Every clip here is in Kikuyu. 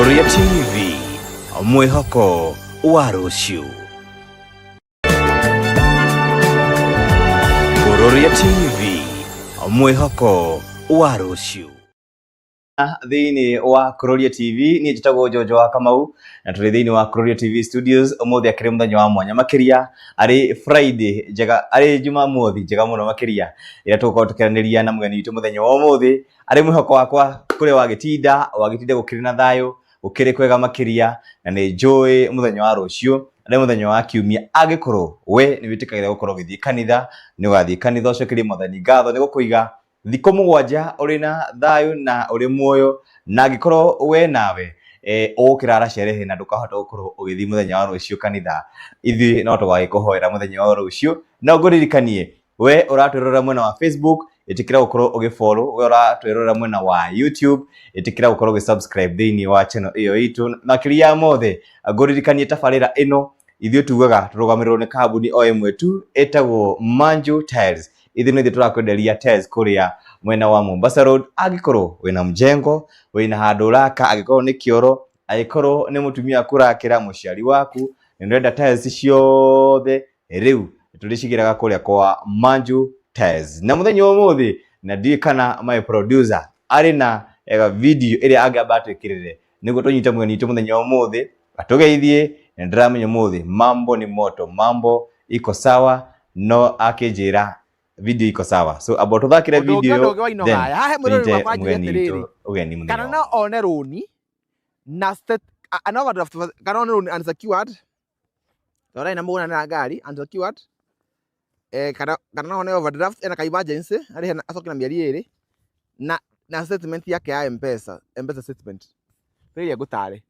Kururia TV, mwĩhoko wa rũciũ. Kururia TV, mwĩhoko wa rũciũ. Thĩinĩ wa Kururia TV, niĩ njĩtagwo Njonjo wa Kamau na tũrĩ thĩinĩ wa Kururia TV Studios. Ũmũthĩ akĩrĩ mũthenya wa mwanya makĩria, arĩ Friday njega, arĩ Jumamothi njega mũno makĩria, ĩrĩa tũgũkorwo tũkĩaranĩria na mũgeni witũ mũthenya wa ũmũthĩ. Arĩ mwĩhoko wakwa kũrĩa wagĩtinda, wagĩtinda gũkĩrĩ na thayũ, gũkĩrĩ kwega makĩria, na nĩ njũĩ mũthenya wa rũciũ arĩ mũthenya wa kiumia, angĩkorwo we nĩ wĩtĩkagĩra gũkorwo ũgĩthiĩ kanitha, nĩ ũgathiĩ kanitha ũcokerie Mwathani ngatho nĩ gũkũiga thikũ 7 ũrĩ na thayũ na ũrĩ muoyo. Na angĩkorwo we nawe ũgũkĩrara cerehe na ndũkahota gũkorwo ũgĩthiĩ mũthenya wa rũciũ kanitha, ithuĩ no tũgagĩkũhoera mũthenya wa rũciũ. No ngũririkanie, we ũratwĩrorera mwena wa Facebook, ĩtĩkĩra gũkorwo ũgĩfollow. We ũratwĩrorera mwena wa YouTube, ĩtĩkĩra gũkorwo ũgĩsubscribe thĩinĩ wa channel ĩyo itũ. Makĩria ya mothe, ngũririkanie tabarĩra ĩno ithuĩ tugaga tũrũgamĩrĩrwo nĩ kambuni o ĩmwe tu ĩtagwo Manju Tiles. Ithuĩ nĩ ithuĩ tũrakwenderia tiles kũrĩa mwena wa Mombasa Road. Angĩkorwo wĩna mjengo, wĩna handũ ũraka, angĩkorwo nĩ kĩoro, angĩkorwo nĩ mũtumia waku ũrakĩra, mũciari waku, nĩ ũrenda tiles ciothe, rĩu tũrĩcigĩraga kũrĩa kwa Manju Tiles. Na mũthenya wa ũmũthĩ, na ndiũĩ kana my producer arĩ na video ĩrĩa angĩamba atwĩkĩrĩre nĩguo tũnyite mũgeni witũ mũthenya wa ũmũthĩ atũgeithie. Na ndĩramenya ũmũthĩ mambo ni moto, mambo iko sawa. No akĩnjĩra video iko sawa, so amba tũthakĩre Ũndũ ũngĩ video ũndũ ũngĩ wa Inoga then aya hahe mwĩroreri tũnyite wakwa anjĩre mũgeni atĩrĩrĩ, witũ ũgeni mũthenya kana wa no one rũni na state an overdraft, kana one rũni unsecured, tondũ na mũgũnda na ngari unsecured, kana no one overdraft ena ka emergency arĩhe na acoke na mĩeri 2 na statement yake ya M-Pesa, M-Pesa statement rĩrĩa ngũtare.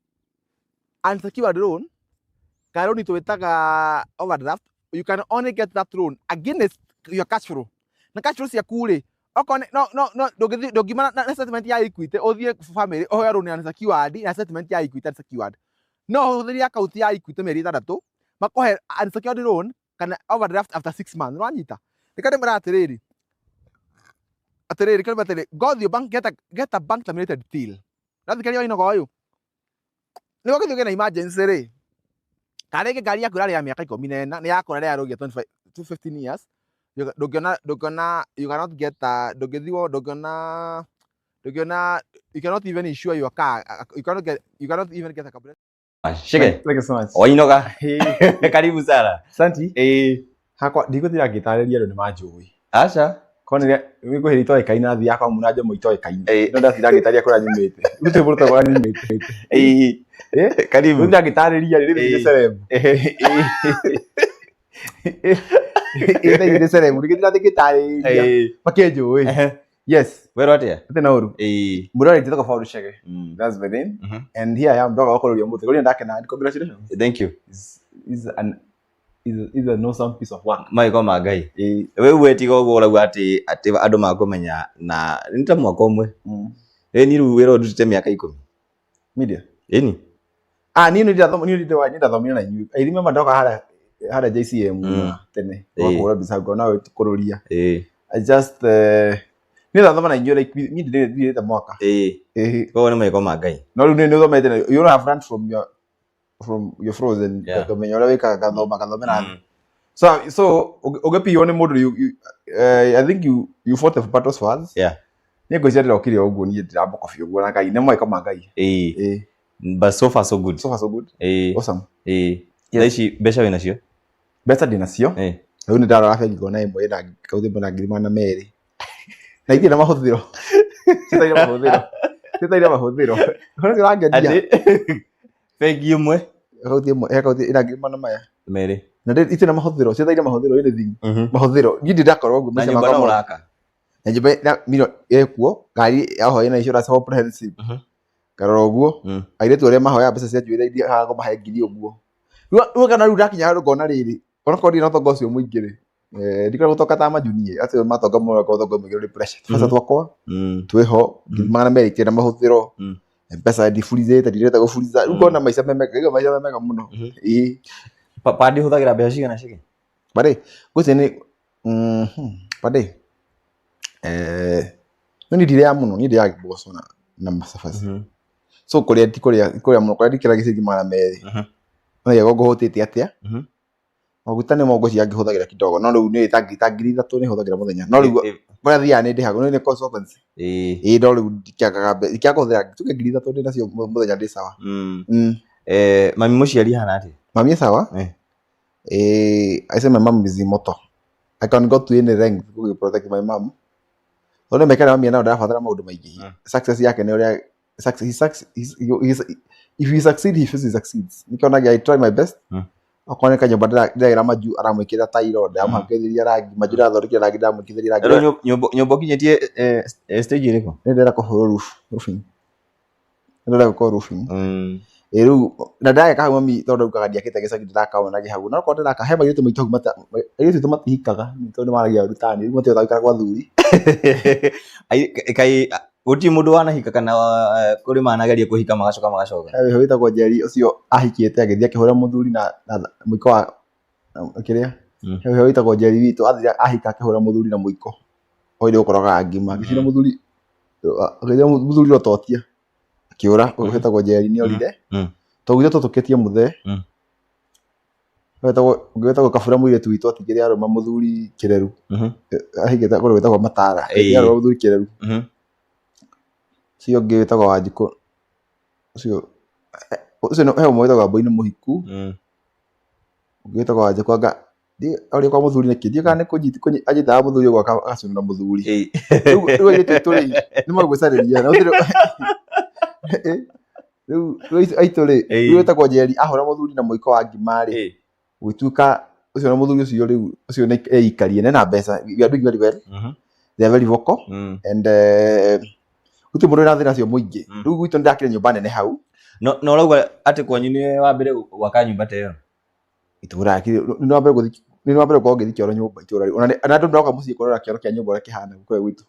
Unsecured loan kana loan twĩtaga overdraft, you can only get that loan against your cash flow. Na cash flow ciaku rĩ, okorwo no ndũngĩthiĩ, ndũngiuma na statement ya Equity ũthiĩ family ũheo loan unsecured na statement ya Equity unsecured. No ũhũthĩrie account ya Equity mĩeri 6 makũhe unsecured loan kana overdraft after 6 months. Nĩwanyita? Reke ndĩmwĩre atĩrĩrĩ, reke ndĩmwĩre atĩrĩrĩ, go to your bank, get a bank terminated till. Ũrathikĩrĩria Wainogo ũyũ? Nĩguo ũngĩthiĩ ũgĩe na emergency rĩ, kana rĩngĩ ngari yaku ĩrarĩ ya mĩaka 14, nĩ yakũra ĩrarũgia 25 to 15 years, ndũngĩona, you cannot get a, ndũngĩthiĩ, ndũngĩona, you cannot even insure your car, you cannot even get a carburetor. Shige. Thank you so much. Wainoga. Karibu sana. Asante. Hakwa ndigũthira ngĩtarĩria, andũ nĩ manjũĩ. Aca. Korwo nĩ wĩkũhĩra itoĩkaine na thiaga kwa muna njomo itoĩkaine. No ndathira ngĩtarĩria kũrĩa nyumĩte. Gũtirĩ mũndũ ũtoĩ kũrĩa nyumĩte. Karibu. Gũthira ngĩtarĩria rĩ, rĩu nĩ celeb. Ĩĩ nĩ celeb. Ngĩthira ngĩtarĩria. Makĩnjũĩ. Yes. Werwo atĩa? Ate na ũru. Mũrori, njĩtagwo Paul Chege. That's my name. And here I am, ndoga gũkũrũria mũthĩ. Kũrĩa ndakena. Congratulations. Thank you. Is an awesome piece of work. Maĩko ma Ngai. We wetiga ũguo ũrauga atĩ andũ makũmenya na nĩ ta mwaka ũmwe. Ĩni rĩu wĩra ũyũ ndutĩte mĩaka 10. Media. Ĩni. Ah, niĩ nĩ ndathomire na inyuĩ. I remember ndoka harĩa JCM tene. Wakũhũra mbica ngona we kũrũria. I just nĩ ndathoma na inyuĩ, like niĩ ndirĩte mwaka. Koguo nĩ maĩko ma Ngai. No rĩu nĩ ũthomete na you don't have run from your frozen, ngamenya ũrĩa wĩkaga, ngathoma ngathomera thĩ. So ũngĩpiywo nĩ mũndũ, I think you fought the battles first. Niĩ ngwĩciria ndĩrokire o ũguo, niĩ ndĩrambokobi ũguo na Ngai nĩ maĩko ma Ngai. But so far so good. So far so good. Awesome. Thaa ici mbeca wĩ nacio? Mbeca ndĩ nacio. Rĩu nĩ ndarora bengi ngona ĩmwe ĩna kauthi ĩmwe na 200,000 na itirĩ na mahũthĩro, citaire mahũthĩro, citaire mahũthĩro. Ũcio ũrangenia. Atĩ bengi ĩmwe? Kauthi ĩmwe, he kauthi ĩna ngiri magana maya merĩ. Na itirĩ na mahũthĩro, citaire mahũthĩro, anything. Mahũthĩro niĩ ndirakorwo ũguo Na maica nyũmba makwa no mothe. ũraka? Na nyũmba na miro ĩkuo, ngari oho ĩna insurance comprehensive. Ngarora ũguo, airĩtu arĩa mahoyaga mbeca cia njuĩrĩ iria haga kũmahe ngiri ũguo. Rĩu kana rĩu ndakinya handũ ngona rĩrĩ, onakorwo ndirĩ na ũtonga ũcio mũingĩ rĩ, ndikoragwo gũtonga ta majunie acio matonga mũno, ũtonga mũingĩ nĩ pressure. Tũbeca twakwa twĩho, 200,000 itirĩ na mahũthĩro. Mbeca ndiburizĩte, ndirenda gũburiza. Rĩu ngona maica me mega, ngaigua maica me mega mũno. Ĩĩ. Padi hũthagĩra mbeca cigana, Chege? Padi ngwĩciria nĩ padi no niĩ ndirĩaga mũno, niĩ ndĩaga mboco na macabaci. So kũrĩa ti kũrĩa kũrĩa mũno, kũrĩa ndikĩragia ciringi 200. No yego ngũhũtĩte atĩa? Maguta nĩ mongo cia ngĩhũthagĩra kidogo, no rĩu nĩ ta 3000 nĩ hũthagĩra mũthenya. No rĩu kũrĩa thiaga nĩ ndĩhagwo, nĩ consultancy. Ĩĩ no rĩu ndikĩagaga mbeca, ndikĩaga kũhũthĩra tuge 3000 ndĩ nacio mũthenya ndĩ sawa. Mami mũciari ahana atĩa? Mami e sawa? I say my mom is immortal. I can go to any length to protect my mom. Tondũ mekana mami nao ndarabatara maũndũ maingĩ. Success yake nĩ ũrĩa success, he sucks, he's, he's, if he succeed, he feels he succeeds. Nĩkĩo I try my best. Okorwo nĩ kanyũmba ndĩragĩra manju aramwĩkĩra tairo, ndĩramũhakĩrĩria rangi, manju ndĩrathondekera rangi, ndĩramwĩkĩrĩria rangi. Rĩu nyũmba ũkinyĩtie stage ĩrĩkũ? Nĩ ndĩrenda kũhũrwo roof, roofing. Nĩ ndĩrenda gwĩkwo roofing. Ĩ rĩu na ndĩragĩka hau mami tondũ ndaugaga ndiakĩte gĩcagi ndĩrakaona gĩ hau. No okorwo ndĩraka he mairĩtu maitũ hau airĩtu aitũ matihikaga nĩ tondũ nĩ maragia ũru tani, rĩu matihotaga gũikara kwa athuri. Ai, kai gũtirĩ mũndũ wanahika kana kũrĩ manageria kũhika magacoka magacoka? He wĩho wĩtagwo Njeri ũcio ahikĩte agĩthiĩ akĩhũra mũthuri na mũiko wa kĩrĩa. He wĩho wĩtagwo Njeri witũ athire ahika akĩhũra mũthuri na mũiko. Oire gũkorogaga ngima agĩcina mũthuri, agĩcina mũthuri rototia akĩũra. Wĩtagwo Njeri nĩ orire. Tondũ gwitũ tũtũkĩtie mũthee. Ũngĩ wĩtagwo Kabura mũirĩtu witũ atigire arũma mũthuri kĩreru. Ahikĩte kũndũ gwĩtagwo Matara. Atigire arũma mũthuri kĩreru. Ũcio ũngĩ wĩtagwo Wanjikũ. Ũcio he ũmwe wĩtagwo Wambũi nĩ mũhiku. Ũngĩ wĩtagwo Wanjikũ anga oria kwa mũthuri nĩkĩ? Ndiũĩ kana nĩ anyitaga mũthuri ũguo agacũnĩra mũthuri. Rĩu airĩtu aitũ rĩ, nĩ magwĩcarĩria. Na gũtirĩ rĩu aitũ rĩ, rĩu wĩtagwo Njeri ahũra mũthuri na mũiko wa ngima rĩ, gũgĩtuĩka ũcio na mũthuri ũcio rĩu ũcio nĩ eikarie na mbeca. We are doing very well. They are very vocal. And gũtirĩ mũndũ wĩna thĩna ũcio mũingĩ. Rĩu gwitũ nĩndakire nyũmba nene hau. No no ũrauga atĩ kwanyu nĩ wa mbere gwaka nyũmba ta ĩyo? Itũra nĩ wa mbere gũthiĩ, nĩ wa mbere gũkorwo ngĩthiĩ kĩoro nyũmba itũra rĩu. Ona andũ nĩmaroka mũciĩ kũrora kĩoro kĩa nyũmba ũrĩa kĩhana kũrĩa gwitũ.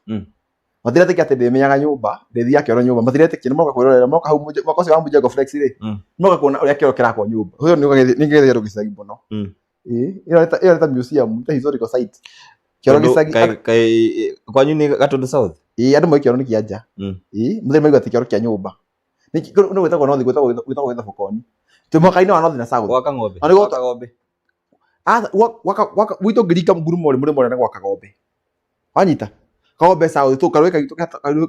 Matiretĩkia atĩ ndĩmenyaga nyũmba, ndĩthiaga kĩoro nyũmba, matiretĩkia, nĩmoka kwĩrorera, moka hau mwaka ũcio wa Mjengo Flex rĩ, nĩmoka kuona ũrĩa kĩoro kĩrakwo nyũmba. Ũcio nĩ gĩthiĩ gĩcagi mũno. Ĩĩ, ĩyo nĩ ta museum, ta historical site. Kĩoro gĩcagi. Kwanyu nĩ Gatundu South? Ĩĩ, andũ moĩ kĩoro nĩ kĩa nja. Ĩĩ, mũthenya maigua atĩ kĩoro kĩa nyũmba. Nĩ gwĩtagwo North, gwĩtagwo Gĩthabũkoni. Twĩ mũhaka-inĩ wa North na South. Gwaka ng'ombe. Gwaka ng'ombe. Gwitũ ngĩringa ngurumo rĩ, mũrĩmo ũrĩa nĩ gwaka ng'ombe. Wanyita? Kagombe South, tu karũĩ kaitũ karũĩ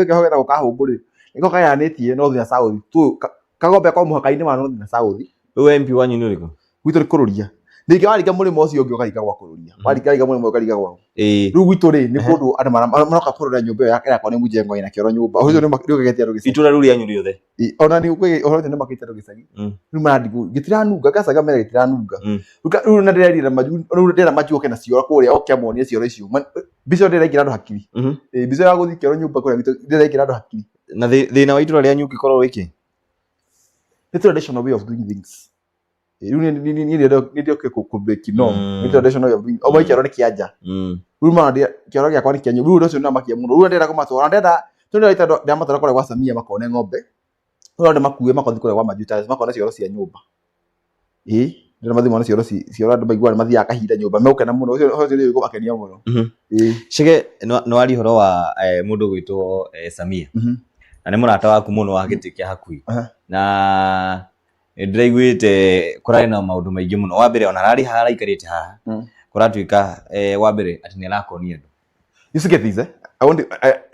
keho getagwo Kahũngũ rĩ, nĩko gayanĩtie North na South. Tu kagombe ko mũhaka-inĩ wa North na South. Rĩu MP wanyu nĩ ũrĩkũ? Gwitũ nĩ Kũrũria. Ningĩ waringa mũrĩmo ũcio ũngĩ ũkaringa gwa Kũrũria. Waringa mũrĩmo ũkaringa gwa. Rĩu gwitũ rĩ, nĩ kũndũ andũ maroka kũrora nyũmba ĩyo yakwa nĩ mũjengo ĩna kĩoro nyũmba. Ũcio nĩ ũgegetie andũ gĩcagi. Itũra rĩu rĩanyu rĩothe? Ona nĩ ũhoro ũcio nĩ makĩte andũ gĩcagi. Rĩu marandigwo, gĩtiranunga, ngacaga mera gĩtiranunga. Rĩu na ndĩrerira manju, rĩu ndĩrera manju oke na cioro kũrĩa, oke amonie cioro icio. Mbica ĩyo ndĩraingĩra andũ hakiri. Mbica ya gũthiĩ kĩoro nyũmba kũrĩa gwitũ ndĩraingĩra andũ hakiri. Na thĩna wa itũra rĩanyu ũngĩkorwo wĩkĩ? Nĩ traditional way of doing things. Rĩu niĩ ndĩokire kũ break norm. Nĩ traditional way of doing. O kĩoro nĩ kĩa nja. Rĩu ma kĩoro gĩakwa nĩ kĩa nyũmba. Rĩu ũndũ ũcio nĩũramakia mũno. Rĩu ndĩrenda kũmatwara. Ndĩrenda tondũ ndĩramatwara kũrĩa gwa Samia makone ng'ombe. Rĩu ndĩmakue makothi kũrĩa gwa Majuta makone cioro cia nyũmba. Ĩĩ, ndĩrenda mathiĩ mone cioro cioro andũ maiguaga nĩ mathiaga kahinda nyũmba megũkena mũno. Ũcio ũhoro ũcio nĩ ũkũmakenia mũno. Ĩĩ. Chege, nĩ waria ũhoro wa mũndũ ũgwĩtwo Samia. Na nĩ mũrata waku mũno wa gĩtĩ kĩa hakuhĩ. Na nĩndĩraiguĩte kũrarĩ na maũndũ maingĩ mũno. Wa mbere ona ararĩ haha araikarĩte haha. Kũratuĩka wa mbere atĩ nĩ arakonia andũ. You see, get this, eh? I want to,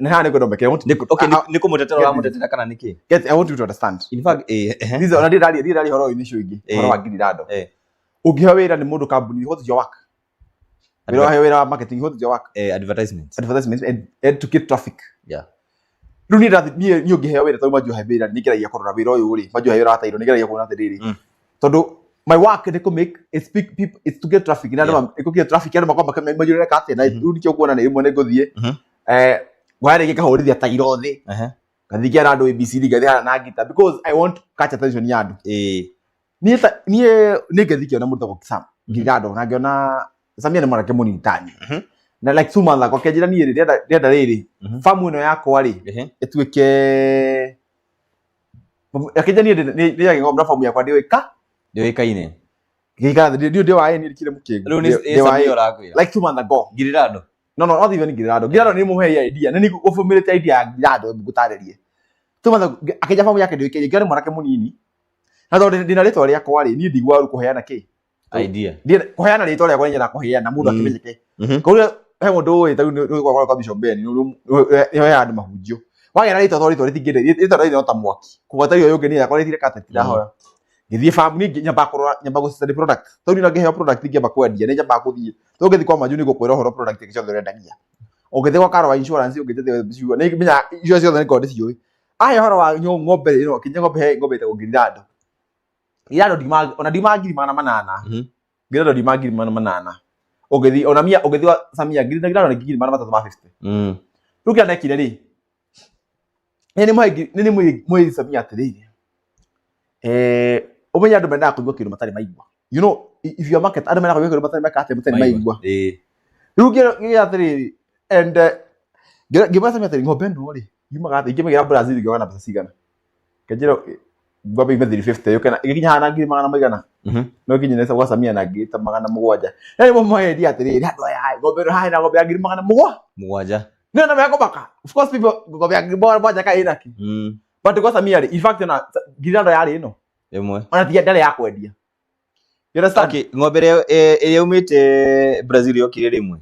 nĩ haha nĩ kwenda ũmeke. I want to, Okay, nĩ kũmũtetera ũramũtetera kana nĩkĩ? Get, I want you to understand. In fact, This, ona ndirĩ ndaria ũhoro ũyũ nĩ icio ingĩ, ũhoro wa Girirado. Ũngĩheo wĩra nĩ mũndũ kambuni, what is your work? Wĩra waheo wĩra wa marketing, what is your work? Advertisements. Advertisements and to get traffic. Rĩu niĩ ndathi niĩ niĩ ũngĩheo wĩra tondũ manjohe wĩra nĩ ngeragia kũrora wĩra ũyũ rĩ, manjohe wĩra wa tairo nĩ ngeragia kuona atĩrĩrĩ. Tondũ my work nĩ kũ make it's big people it's to get traffic na andũ kũ get traffic andũ makorwo makĩmajũrĩra atĩa na rĩu nĩkĩo kuona nĩ rĩmwe nĩ ngũthiĩ ngoya rĩngĩ ngahũrithia tairo thĩ ngathiĩ ngĩara andũ ABCD ngathiĩ haha na ngita because I want to catch attention ya andũ. Niĩ niĩ nĩ ngĩthiĩ ngĩona mũndũ wĩtagwo Sam Ngirado na ngĩona Samia nĩ mwanake mũnini tani na like 2 months ago akĩnjĩra niĩ rĩ ndĩrenda rĩrĩ famu ĩno yakwa rĩ ĩtuĩke akĩnjĩra niĩ ndĩage ng'ombe na famu yakwa ndĩũĩka Ndĩũĩkaine. Ngĩikara thĩ ndiũ ndĩ wa ĩ niĩ ndikĩrĩ mũkĩgu. Rĩu nĩ Ndĩ wa Samia ĩ. ũrakwĩra. Like 2 months ago. Girirado. No, no, not even Girirado. Girirado nĩ mũhe idea. Nĩ nĩ ũbũmĩrĩte idea ya Girirado ngũtarĩrie. Tũmatha akĩnja famu yake ndĩũkĩrie, ngĩona nĩ mwanake mũnini. Na tondũ ndĩna rĩtwa rĩakwa rĩ, niĩ ndiguaga rĩu kũheana kĩ? Idea. Kũheana rĩtwa rĩakwa nĩ nyendaga kũheana mũndũ akĩmenyeke. Koguo he mũndũ ũĩ ta rĩu nĩ gwakwa kwa Bishop Ben, nĩ ũheaga andũ mahunjio. Wagĩa na rĩtwa to rĩtwa rĩtingĩenda, rĩtwa rĩrĩ no ta mwaki. Kũgwata ũyũ ũngĩ niĩ yakwa rĩthire kate ndirahoya. Ngĩthiĩ farm niĩ nyambaga kũrora, nyambaga gũ study product. Tondũ niĩ no ngĩheo product ingĩamba kwendia, nĩ nyambaga gũthiĩ. Tondũ ũngĩthiĩ kwa Manju nĩ ngũkwĩra ũhoro product ĩngĩ ciothe ũrendagia. Ũngĩthiĩ gwa Karo wa insurance ũngĩthiĩ ciugo, nĩ menyaga icio ciothe nĩ ngoragwo ndĩciũĩ. Ahe ũhoro wa ng'ombe ĩno, kinya ng'ombe he ng'ombe ĩtagwo Girirando. Girirando ndiuma ona ndiuma 800,000. Girirando ndiuma 800,000. Ũngĩthiĩ ona mia ũngĩthiĩ gwa Samia Girirando nĩ 350,000. Rĩu kĩrĩa ndekire rĩ, nĩ nĩ nĩ Samia atĩrĩrĩ, eh, ũmenye andũ mendaga kũigua kĩndũ matarĩ maigua. You know, if you are market, andũ mendaga kũigua kĩndũ matarĩ meka atĩ matarĩ maigua. Rĩu ngĩra atĩrĩrĩ, and ngĩmwĩra Samia atĩrĩ, ng'ombe ĩno rĩ, yumaga atĩa? Ingĩmĩgĩra Brazil ingĩoga na mbeca cigana? Kĩnjĩra ng'ombe yume 350 yũke na ĩgĩkinya haha na ngiri magana maigana? No ĩkinye nesa gwa Samia na ngiri ta 700. Na nĩmo marendia atĩrĩrĩ, andũ aya, ng'ombe ĩno haha ĩna ng'ombe ya ngiri magana mũgwa. Mũgwanja. No na mekũmaka. Of course people ng'ombe ya ngiri 700 kaĩ ĩna kĩ? But gwa Samia rĩ, in fact ona ngiri ĩno yarĩ ĩno. Ĩmwe. Ona ti ndarĩ ya kwendia. You understand? Okay, ng'ombe ĩrĩa ĩrĩa umĩte Brazil yokire rĩmwe.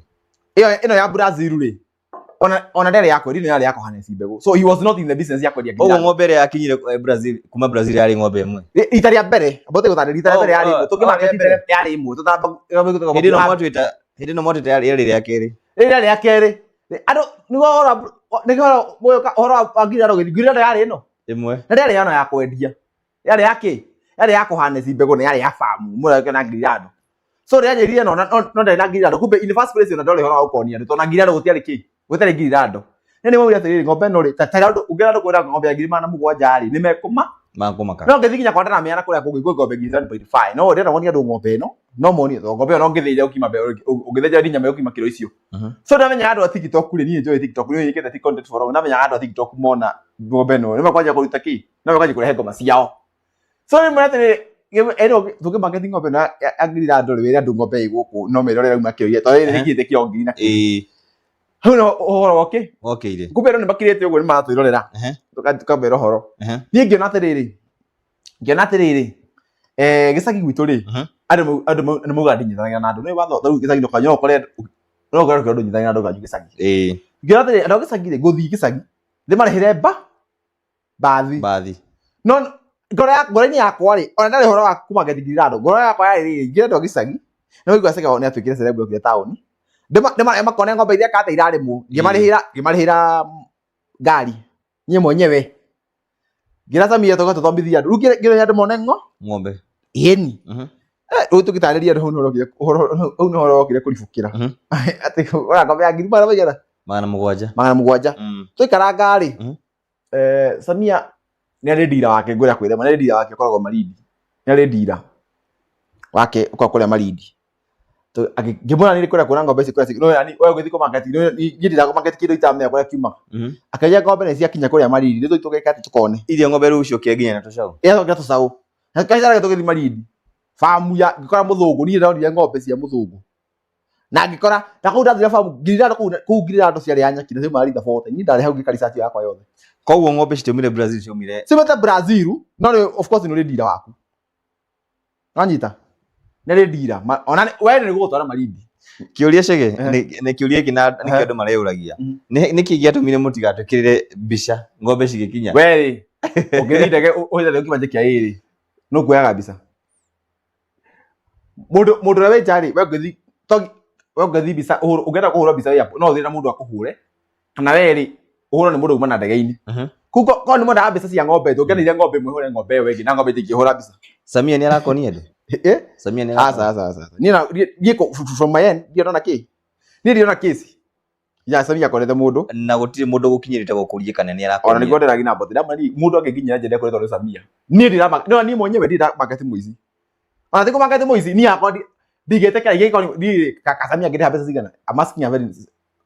Ĩyo ĩno ya Brazil rĩ, ona ndarĩ ya kwendia, ĩno yarĩ ya kũharness mbegũ. So he was not in the business ya kwendia Ũguo nginya. ng'ombe ĩrĩa yakinyire Brazil kuma Brazil yarĩ ng'ombe ĩmwe. Rita rĩa mbere, abote gũtarĩria rita rĩa Oh, mbere yarĩ oh, ĩmwe. Tũngĩmarket oh, rĩa rita mbere. yarĩ ĩmwe. Tũtamba Hĩndĩ ĩno mwatuĩta hĩndĩ ĩno mwatuĩta yarĩ rĩa kerĩ. Rĩrĩa rĩa kerĩ. Andũ nĩguo ũhoro nĩguo ũhoro wa ngiri ĩno ngiri ĩno yarĩ ĩno. Ĩmwe. Na ndĩarĩ ĩno ya kwendia. Yarĩ ya kĩ? Yarĩ ya kũharness mbegũ na yarĩ ya farm. Mũreke na ngiri ĩno. So rĩrĩa anjĩrire no no ndarĩ na ngiri ĩno. Kumbe in the first place ona ndorĩ ũhoro wa gũkonia andũ tondũ na ngiri ĩno gũtiarĩ kĩ? Gũtiarĩ ngiri ĩno. Nĩ nĩ maugire atĩrĩrĩ ng'ombe ĩno rĩ, ta andũ ũngĩra andũ kwĩra ng'ombe ya 700,000 rĩ, nĩ mekũma Makũmaka. no ngĩthiĩ nginya kwa Ndaramĩana kũrĩa kũngĩ kwĩ ng'ombe ngiri 7.5 no ndĩrenda kuonia andũ ng'ombe ĩno no monie tondũ ng'ombe ĩyo no ngĩthĩnja ũkima ũngĩthĩnja ndi nyama ĩgũkima kiro icio. So ndamenya andũ a TikTok rĩ, niĩ njũĩ TikTok nĩ njĩkĩte ti content for long, ndamenya andũ a TikTok mona ng'ombe ĩno nĩ makwanjia kũruta kĩ, no makwanjia kũrehe ngoma ciao. So rĩmwe atĩrĩ ĩno tũngĩ market ng'ombe ĩno ya ngiri ithathatũ rĩ, wĩre andũ ng'ombe ĩ gũkũ no mĩrore ĩrauma kiro igĩrĩ tondũ ĩrĩ ĩkinyĩte kiro ngiri na kĩndũ. Hau no ũhoro woke Wokĩire. Kumbe andũ nĩ makirĩte ũguo nĩ maratwĩrorera. Tũkamera ũhoro. Niĩ ngĩona atĩrĩrĩ, ngĩona atĩrĩrĩ, eh, gĩcagi gwitũ rĩ, andũ andũ nĩ maugaga ndinyitanagĩra na andũ. Nĩ watho rĩu gĩcagi no ũkore no ũkore andũ ndũnyitanagĩra na andũ kanyu gĩcagi. Ngĩona atĩrĩrĩ, andũ a gĩcagi rĩ, ngũthiĩ gĩcagi ndĩmarĩhĩre mba mbathi. Mbathi. No ngoro ya ngoro-inĩ yakwa rĩ, ona ndarĩ ũhoro wa kuma ngĩthingithia andũ. Ngoro yakwa yarĩ rĩrĩ, ingĩra andũ a gĩcagi, nĩ waigua Chege nĩ atuĩkire celeb okire taũni. Ndĩma makone ng'ombe iria kate irarĩmwo, ngĩmarĩhĩra ngĩmarĩhĩra ngari niĩ mwenyewe. Ngĩra Samia tũka tũthomithie andũ. Rĩu ngĩra andũ mone ng'o Ng'ombe. Ĩni. Rĩu tũgĩtarĩria andũ hau nĩho ũrokire ũhoro hau nĩho ũrokire kũribũkĩra. Atĩ ora ng'ombe ya ngiri magana maigana? 700. 700. Twaikaranga rĩ, Samia nĩ arĩ ndira wake ngwĩra kwĩra nĩ arĩ ndira wake ũkoragwo Malindi. Nĩ arĩ ndira wake ũkoragwo kũrĩa Malindi. Ngĩmwĩra nĩ kũrĩa kuona ng'ombe ici kũrĩa no yani we ũgĩthiĩ kũ market niĩ ndiraga market kĩndũ itamenya kũrĩa kiumaga. Akĩnjĩra ng'ombe nĩ ciakinya kũrĩa Malindi nĩ tũthiĩ tũgeke atĩ tũkone. Iria ng'ombe rĩu ũcio nginya na tũcaũ. Ĩrĩa tũcaũ. Kahinda tũgĩthiĩ Malindi. Famu ya ngĩkora mũthũngũ niĩ ndonire ng'ombe cia mũthũngũ. Na ngĩkora na kũu ndathire famu ngiri ithano kũu kũu ngiri ithano ciarĩ ya nyeki na ciuma rita 40. Niĩ ndarĩ hau ngĩka research yakwa yothe. Koguo ng'ombe citiumire Brazil ciumire Ciumĩte Brazil no rĩ of course nĩ ũrĩ ndira waku. Wanyita? Nĩ rĩ ndira. Ona we nĩ gũgũtwara Malindi. Kĩũria Chege nĩ kĩũria gĩkĩ na nĩkĩo andũ mareyũragia. Nĩkĩ gĩatũmire mũtigatwĩkĩrĩre mbica ng'ombe cigĩkinya? We rĩ, ũngĩthiĩ ndege ũhĩtanie kĩwanja kĩa ĩrĩ, nũ kuoyaga mbica? Mũndũ mũndũ ũrĩa wĩ nja rĩ, we ũngĩthiĩ we ũngĩthiĩ mbica ũngĩenda kũhũrwo mbica wĩ airport, no ũthiĩ na mũndũ akũhũre, kana we rĩ, ũhũrwo nĩ mũndũ uma na ndege-inĩ. Kũu korwo nĩ mwendaga mbica cia ng'ombe, tũngĩanĩrĩire ng'ombe ĩmwe ĩhũre ng'ombe ĩyo ĩngĩ na ng'ombe itingĩhũra mbica. Samia nĩ arakonia andũ? Eh? Samia nĩ Aca, aca, aca. Niĩ na niĩ from my end, ndirĩ ndona kĩ. Niĩ ndirĩ ndona case ya Samia akorete mũndũ. Na gũtirĩ mũndũ gũkinyĩrĩte gũkũria kana nĩ Ona arakonia. nĩguo ndĩragia na mbothi. Ndamwĩra niĩ mũndũ angĩnginyĩra njĩra ĩkoretwo nĩ Samia. Niĩ ndĩrama, no niĩ mwenyewe ndirĩ ndamarket mũici. Ona ti kũmarket mũici, niĩ hakwa ndingĩtĩkĩra ingĩkorwo niĩ kaka Samia angĩndĩha mbeca cigana. I'm asking a very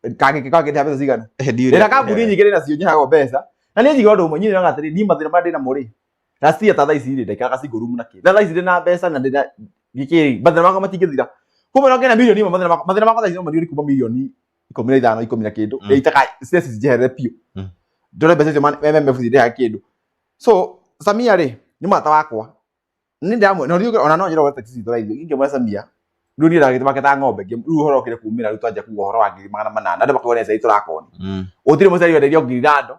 kangĩkorwo angĩndĩha mbeca cigana. Ndĩna kambuni nyingĩ ndĩnacio nyehagwo mbeca. Na niĩ njigaga ũndũ ũmwe, niĩ nyonaga atĩrĩrĩ, niĩ mathĩna marĩa ndĩnamo rĩ, last year ta thaa ici rĩ, ndaikaraga single room na kĩ. Na thaa ici ndĩna mbeca na ndĩna gĩkĩ rĩ, mathĩna makwa matingĩthira. Kumbe no ngĩna mirioni ĩmwe mathĩna makwa thaa ici no mathiĩ kuma mirioni 15 10 na kĩndũ. Itaka stress njeherere biũ. Ndore mbeca icio MMF ndĩrehaga kĩndũ. So Samia rĩ nĩ mũrata wakwa. Nĩ ndamwe no ndiũĩ ona no njĩra ũrĩa taxi tũraithio. Ingĩmwĩra Samia rĩu niĩ ndagĩte ta ng'ombe rĩu ũhoro ũkire kumĩra rĩu twanjia kuga ũhoro wa 800,000. Andũ makauga nĩ aciari tũrakoni. Gũtirĩ mũciari wenderio ngiri ithano.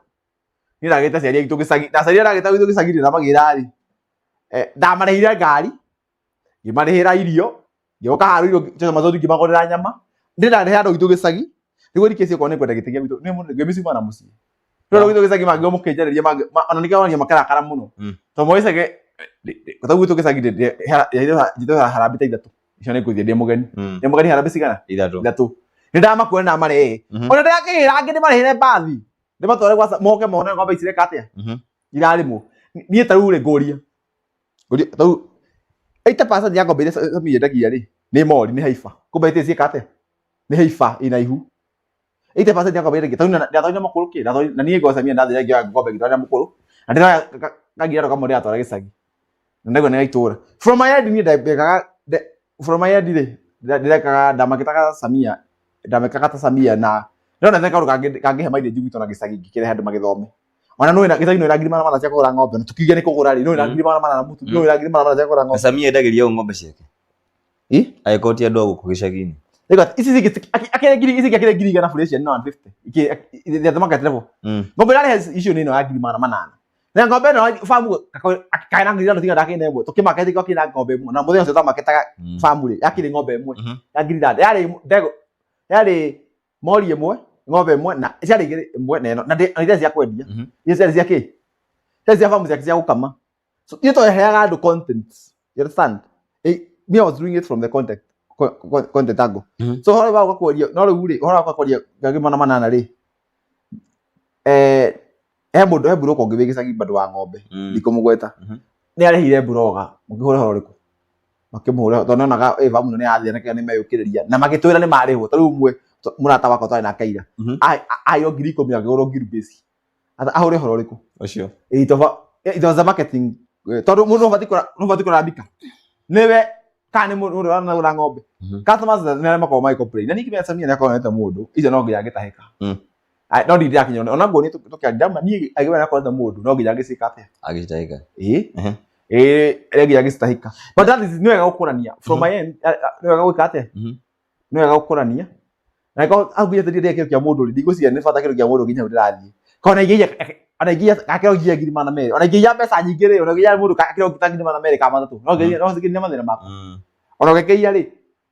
Niĩ ndagĩte aciari aitũ gĩcagi. Na aciari arĩa ndagĩte gwitũ gĩcagi ndĩramagĩra rĩ. Ndamarĩhire ngari, ngĩmarĩhĩra irio, ngĩoka haha rĩu ngĩcoka mazoezi ngĩmagũrĩra nyama. Ndĩ ndarĩha andũ gwitũ gĩcagi. Nĩguo ndikĩcie okorwo nĩ ngwenda gĩtĩ gĩa gwitũ, nĩ mũndũ ngĩmĩcuma na mũciĩ. Rĩu andũ gwitũ gĩcagi mangĩgwo mũkĩnjarĩria ona nĩkĩo waria makarakara mũno. Tondũ mo gĩcagi, tondũ gwitũ gĩcagi njĩtwo harambee ta ithatũ. Icio nĩ ngũthiĩ ndĩ mũgeni. Ndĩ mũgeni harambee cigana? Ithatũ. Ithatũ. Nĩ ndamakuona ndamarehe. Ona ndĩrakĩgĩra angĩ ndĩmarĩhĩre mbathi. Ndĩmatware gwa moke mone ng'ombe icireka atĩa? Irarĩmwo. Niĩ ta rĩu rĩ ngũria. Ngũria ta rĩu 80% ya ng'ombe iria Samia yendagia rĩ nĩ mori nĩ haiba. Kumbe itirĩ ciĩka atĩa? Nĩ haiba ina ihu. 80% ya ng'ombe iria ta rĩu ndatwarire mũkũrũ kĩ? Na niĩ ngwa Samia ndathire ngĩoya ng'ombe ngĩtwarĩra mũkũrũ. Na ndĩroya kangirado kamwe ndĩratwara gĩcagi. Na ndaigua nĩ gaitũra. From my end niĩ ndekaga from my end rĩ ndĩrekaga ndamakĩtaga Samia ndamekaga ta Samia na ndĩrona nĩ kaũndũ kangĩhe mileage gwitũ na gĩcagi ngĩkĩrehe andũ magĩthome. Ona nũĩ na gĩcagi nũĩ na 400,000 cia kũgũra ng'ombe na tukiuge nĩ kũgũra rĩ nũĩ na 400,000 na mũtu nũĩ na 400,000 cia kũgũra Na ng'ombe. Samia endagĩria ũũ ng'ombe ciake. Ĩ? Angĩkorwo ti andũ a gũkũ gĩcagi-inĩ. Rĩu ici cingĩ akĩrĩ ngiri ici akĩrĩ 100,000 bũrĩ cia 150. Ikĩ the market level. Ng'ombe ĩrarĩha icio nĩ ĩno ya 800,000. Na ng'ombe ĩno famu kaina ngiri ithano tiga ndakĩna ĩmwe. Tũkĩmaketi gwakĩna ng'ombe ĩmwe. Na mũthenya ũcio twamaketaga famu rĩ yakĩrĩ ng'ombe ĩmwe ya 6,000. Yarĩ ndego yarĩ mori ĩmwe ng'ombe ĩmwe na ciarĩ igĩrĩ ĩmwe na ĩno na iria cia kwendia. Iria ciarĩ cia kĩ? Ciarĩ cia famu ciake cia gũkama. So ithuĩ twaheaga andũ content. You understand? Me I was doing it from the content content angle. So ũhoro wa gũkwaria no rĩu rĩ ũhoro wa gũkwaria 800,000 rĩ he mũndũ he mburũka ũngĩ wĩ gĩcagi bado wa ng'ombe ndikũmũgweta nĩ arĩhire mburoga mũkĩhũra ũhoro ũrĩkũ makĩmũhũra tondũ nĩonaga ĩ famu nĩ yathira na nĩ meyũkĩrĩria na magĩtwĩra nĩ marĩhwo ta rĩu ũmwe mũrata wakwa twarĩ nake ira aheo 10,000 akĩgũrwo ngiru base ahũre ũhoro ũrĩkũ Ũcio. It was a marketing tondũ mũndũ ũbatiĩ kũra nũ ũbatiĩ kũrambika nĩwe kana nĩ mũndũ ũrĩa ũranagũra ng'ombe customers nĩ arĩa makoragwo magĩ complain na ningĩ mbeca Samia nĩ akoragwo nĩte mũndũ icio no nginya angĩtahĩka No ndirĩ ndĩrakinya ona nguo nĩ tũkĩaria niĩ agĩwe nĩ akorwo nĩte mũndũ no nginya angĩciĩka atĩa Agĩcitahĩka. Ĩĩ. Ĩĩ nĩ nginya angĩcitahĩka but that is nĩ wega gũkũrania from my end nĩ wega gwĩka atĩa nĩ wega gũkũrania na angĩkorwo hau nginya ndĩrĩa kĩndũ kĩa mũndũ rĩ ndigwĩciria nĩ bata kĩndũ kĩa mũndũ nginya hau ndĩrathiĩ korwo na ingĩiya ona ingĩiya gakĩro nginya 200,000 ona ingĩiya mbeca nyingĩ rĩ ona ingĩiya mũndũ gakĩro ta 200,000 kana 300 no nginya no nginya mathĩna makwa ona ũngĩkĩiya rĩ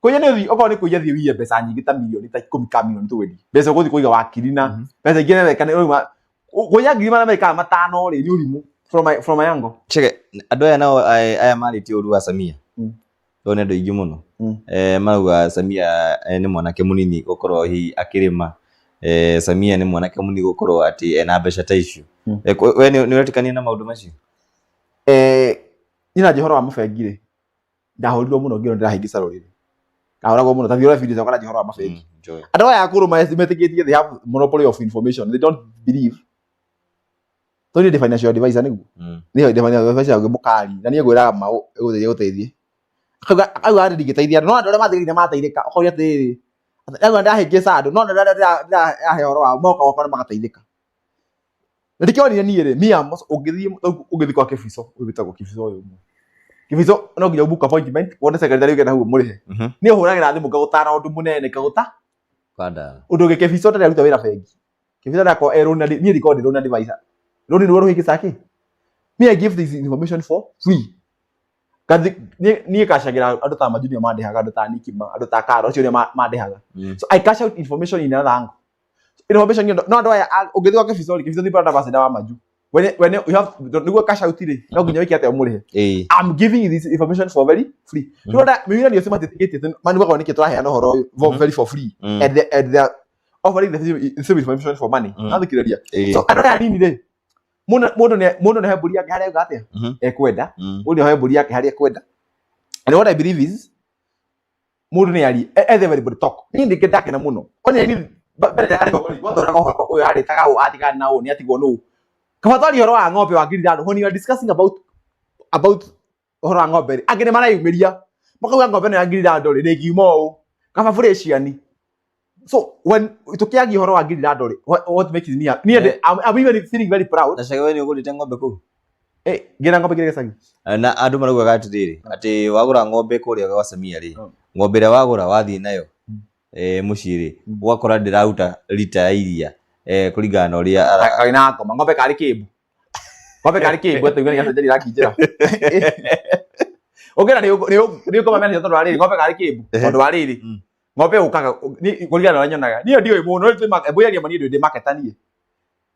kũiya nĩ ũthiĩ okorwo nĩ kũiya thiĩ ũiye mbeca nyingĩ ta mirioni ta 10 ka mirioni twendi mbeca ũgũthiĩ kũiga wakiri na mbeca ingĩ nĩ nĩ ũrima kũiya 250,000 rĩ nĩ ũrimũ from my angle. Chege, andũ aya nao aya marĩtie ũru wa Samia tondũ nĩ andũ aingĩ mũno marauga Samia nĩ mwanake mũnini gũkorwo hihi akĩrĩma Samia nĩ mwanake mũnini gũkorwo atĩ ena mbeca ta icio. We nĩ ũretĩkania na maũndũ macio? Niĩ na ũhoro wa mabengi rĩ ndahũrirwo mũno ngĩrwo ndĩrahĩngĩca rũrĩrĩ ndahũragwo mũno ta thiĩ ũrore video ciakwa na ũhoro wa mabengi andũ aya akũrũ metĩkĩtie they have monopoly of information they don't believe tondũ niĩ ndĩ financial advisor nĩguo niĩ ndĩ financial advisor ngĩmũkari na niĩ ngwĩraga ma gũteithia gũteithie akauga atĩ ndingĩteithia andũ no andũ arĩa mathĩrĩire mateithĩka ũkauria atĩrĩrĩ auga ndĩrahĩngĩca andũ no andũ arĩa ndĩrahe ũhoro wao moka gwakwa nĩ magateithĩka na ndikĩonire niĩ rĩ mia ũngĩthiĩ ũngĩthiĩ kwa kĩbico ũyũ wĩtagwo kĩbico ũyũ ũmwe kĩbico no nginya book appointment wone secretary ũgĩenda hau mũrĩhe niĩ hũragĩra thimũ ngagũtara ũndũ mũnene ngagũta ũndũ ũngĩ kĩbico ndarĩ aruta wĩra bengi kĩbico ndakwa e loan niĩ ndikoragwo ndĩ loan advisor loan nĩruo rũhĩngĩcaga kĩ me I give this information for free Ngathi niĩ kacagĩra andũ ta majunior mandĩhaga andũ ta Nikima andũ ta Karo acio nĩo mandĩhaga so I cash out information in another angle information no andũ aya ũngĩthiĩ gwa kĩbico rĩ kĩbico ti brand ambassador wa manju when you have nĩguo cash out rĩ no nginya wĩke atĩa ũmũrĩhe I'm giving you this information for very free mm. Mimi ndio sema titiketi mani wako niki tũraheana ũhoro ũyũ very for free and they are offering the same information for money. Nathikĩrĩria so andũ aya anini rĩ mũndũ nĩ mũndũ nĩ he mbũri yake harĩa auga atĩa ekwenda mũndũ nĩ ohe mbũri yake harĩa ekwenda and what I believe is mũndũ nĩ arie ethe everybody talk niĩ ndingĩ ndakena mũno kwani niĩ mbere yarĩ gwathoraga ũhoro ũyũ arĩtaga ũũ atigana na ũũ nĩ atigwo nũ kaba twaria ũhoro wa ng'ombe wa 5,000 when you are discussing about ũhoro wa ng'ombe rĩ angĩ nĩ mareyumĩria makauga ng'ombe ĩno ya 5,000 rĩ ndĩngiuma ũũ kaba bũrĩciani So when tukiagia ũhoro wa Ngirindando rĩ, what makes me happy? Niĩ I'm even feeling very proud. Na Chege, we nĩ ũgũrĩte ng'ombe kũu? Eh, ngĩra ng'ombe kĩrĩa gĩcagi. Na andũ maraugaga atĩrĩrĩ, atĩ wagũra ng'ombe kũrĩa gwa Samia rĩ, ng'ombe ĩrĩa wagũra wathiĩ nayo mũciĩ rĩ, ũgakora ndĩraruta rita ya iria kũringana na ũrĩa Karĩ na ngoma, ng'ombe karĩ kĩmbu. Ng'ombe karĩ kĩmbu atĩ uge nĩ gacenjeria rangi njĩra. Ũngĩra nĩ ũkoma mena tondũ wa rĩrĩ, ng'ombe karĩ kĩmbu tondũ wa rĩrĩ. Ng'ombe ũkaga kũringana na ũrĩa nyonaga. Niĩ ndiũĩ mũno, mbũyaria ma niĩ ndĩ marketer niĩ.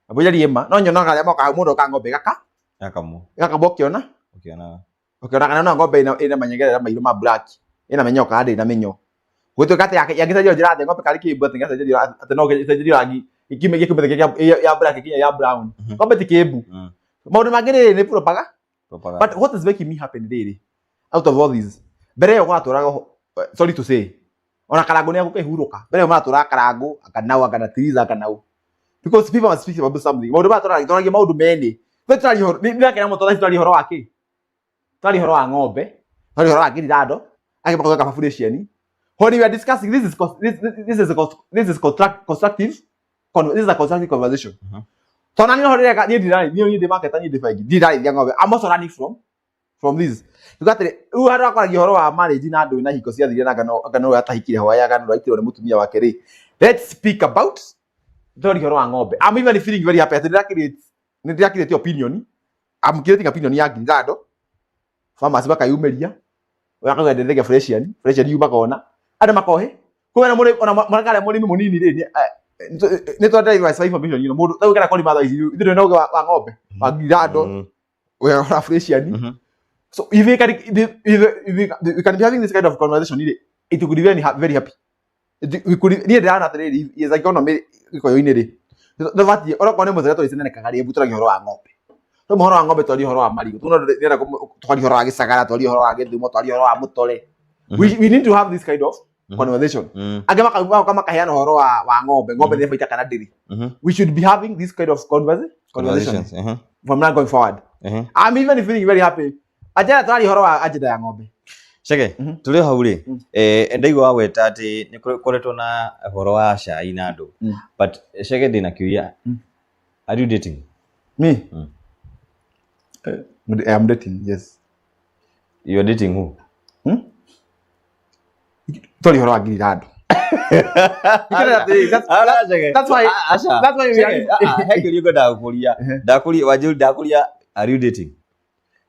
Mbũyaria ma, no nyonaga arĩa mokaga mũndũ okaga ng'ombe gaka. Gakamwo. Gakamwo ũkĩona? Ũkĩonaga. Ũkĩona kana no ng'ombe ĩna manyengerera mairũ ma black. Ĩna mĩnyoo kana ndĩrĩ na mĩnyoo. Gũtuĩka atĩ yangĩcenjerio njĩra atĩa, ng'ombe karĩ kĩmbu atĩ ĩgacenjerio atĩ no ĩcenjerio rangi ĩkiume gĩkiume ya black ĩkinye ya brown. Ng'ombe ti kĩmbu. Maũndũ mangĩ rĩrĩ nĩ propaganda. Propaganda. But what is making me happy rĩrĩ, out of all this, mbere ĩyo gwatũraga, sorry to say, ona Karangũ nĩ agũkĩhurũka. Mbere ĩyo maratũraga Karangũ, akanau, akanatiriza, akanau. Because people must speak about something. Maũndũ maya tũraria, tũraria maũndũ mene. Tũraria ũhoro, nĩ ndĩrakena mũno tondũ tũraria ũhoro wa kĩ? Tũraria ũhoro wa ng'ombe, tũraria ũhoro wa Ngirindando, angĩ makoiga kaba Fureciani. When we are discussing, this is this, this, this is this is construct, constructive, this is a constructive conversation. Tondũ niĩ no ndĩreka, niĩ ndirarĩ, niĩ ndĩ marketer, niĩ ndĩ bengi, ndirarĩithia ng'ombe. I'm also learning from this. Tuga atĩrĩ, rĩu handũ hakwaragia ũhoro wa marriage na andũ na hiko ciathirire na ngano, ngano ũrĩa atahikire hwaĩ, ngano ũrĩa aitirwo nĩ mũtumia wake rĩ. Let's speak about tũraria ũhoro wa ng'ombe. I'm even feeling very happy atĩ nĩ ndĩrakirĩte opinion. I'm creating opinion ya Ngirindando. Farmers bakayumĩria. Ũrĩa akauga ndĩrĩge Fresian, Fresian yumaga ona. Andũ makohe. Kwĩna mũrĩmi, ona mũrakarĩa mũrĩmi mũnini rĩ, nĩ twa diversify information ĩno. Mũndũ, ta ũkĩenda kũrĩma thaa ici, ithuĩ ndũrĩ na ũgĩ wa ng'ombe, wa Ngirindando, ũrĩa wa Fresian. So if we can, if, if, if we, we can be having this kind of conversation, it could be very, very happy. It, we could, niĩ ndĩrona atĩrĩrĩ, yes, economy gĩkũyũ-inĩ rĩ, tũbatiĩ, onokorwo nĩ mũthenya tũrĩcenenekaga rĩ, tũragia ũhoro wa ng'ombe. Tũma ũhoro wa ng'ombe, twarie ũhoro wa marigũ. Tũna ndĩrenda twarie ũhoro wa gĩcagara, twarie ũhoro wa gĩthumo, twarie ũhoro wa mũtore. We need to have this kind of conversation. Angĩ makoka makaheana ũhoro wa ng'ombe, ng'ombe nĩ baita kana ndĩrĩ. We should be having this kind of conversation Conversations, from now going forward. I'm even feeling very happy. Ajara twarie ũhoro wa agenda ya ng'ombe. Chege, tũrĩ o hau rĩ, ndaigua wagweta atĩ nĩ kũretwo na ũhoro wa cai na andũ. But Chege, ndĩna kĩũria. Are you dating? Me? I am dating, yes. You are dating who? Twarie ũhoro wa Ngirindando. That's why Aca. that's why we are Chege, he kĩũria ngwendaga gũkũria. Ndakũria, wanjĩrĩ ndakũria, are you dating?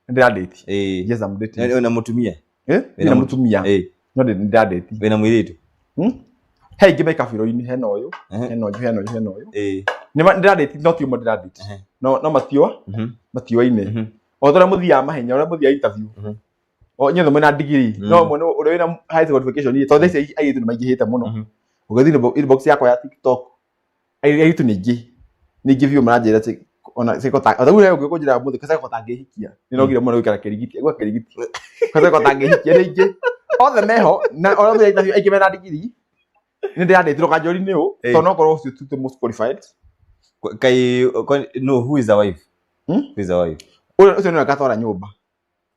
Ndĩra date. Yes, I'm dating. Wĩna mũtumia? Wĩna mũtumia. No ndĩra date. Wĩna mũirĩtu? He ingĩ me kabiro-inĩ, hena ũyũ, hena ũyũ, hena ũyũ, hena ũyũ. Nĩ ndĩra date, no ti ũmwe ndĩra date. No, no matioa, matioaine. O ta ũrĩa mũthiaga mahenya, ũrĩa mũthiaga interview. O inyuothe mwĩna degree. No ũmwe nĩ ũrĩa wĩna highest qualification rĩ, tondũ thaa ici airĩtu nĩ maingĩhĩte mũno. Ũgĩthiĩ inbox yakwa ya TikTok, airĩtu nĩ aingĩ. Nĩ aingĩ biũ maranjĩra atĩ ona Seko ta, o ta ũrĩa ũngĩ kũnjĩra mũthĩ, Seko tangĩhikia. Nĩ nogire mũno gũikara kĩrigiti, gwa kĩrigiti. Seko tangĩhikia nĩ aingĩ. Othe meho, na ũrĩa mũthiaga interview, aingĩ mena degree. Nĩ ndĩrandĩtirwo kanjũri nĩ ũ, tondũ no korwo ũcio ti the most qualified. Kai, no, who is the wife? Who is the wife? Ũyũ ũcio nĩwe ngatwara nyũmba.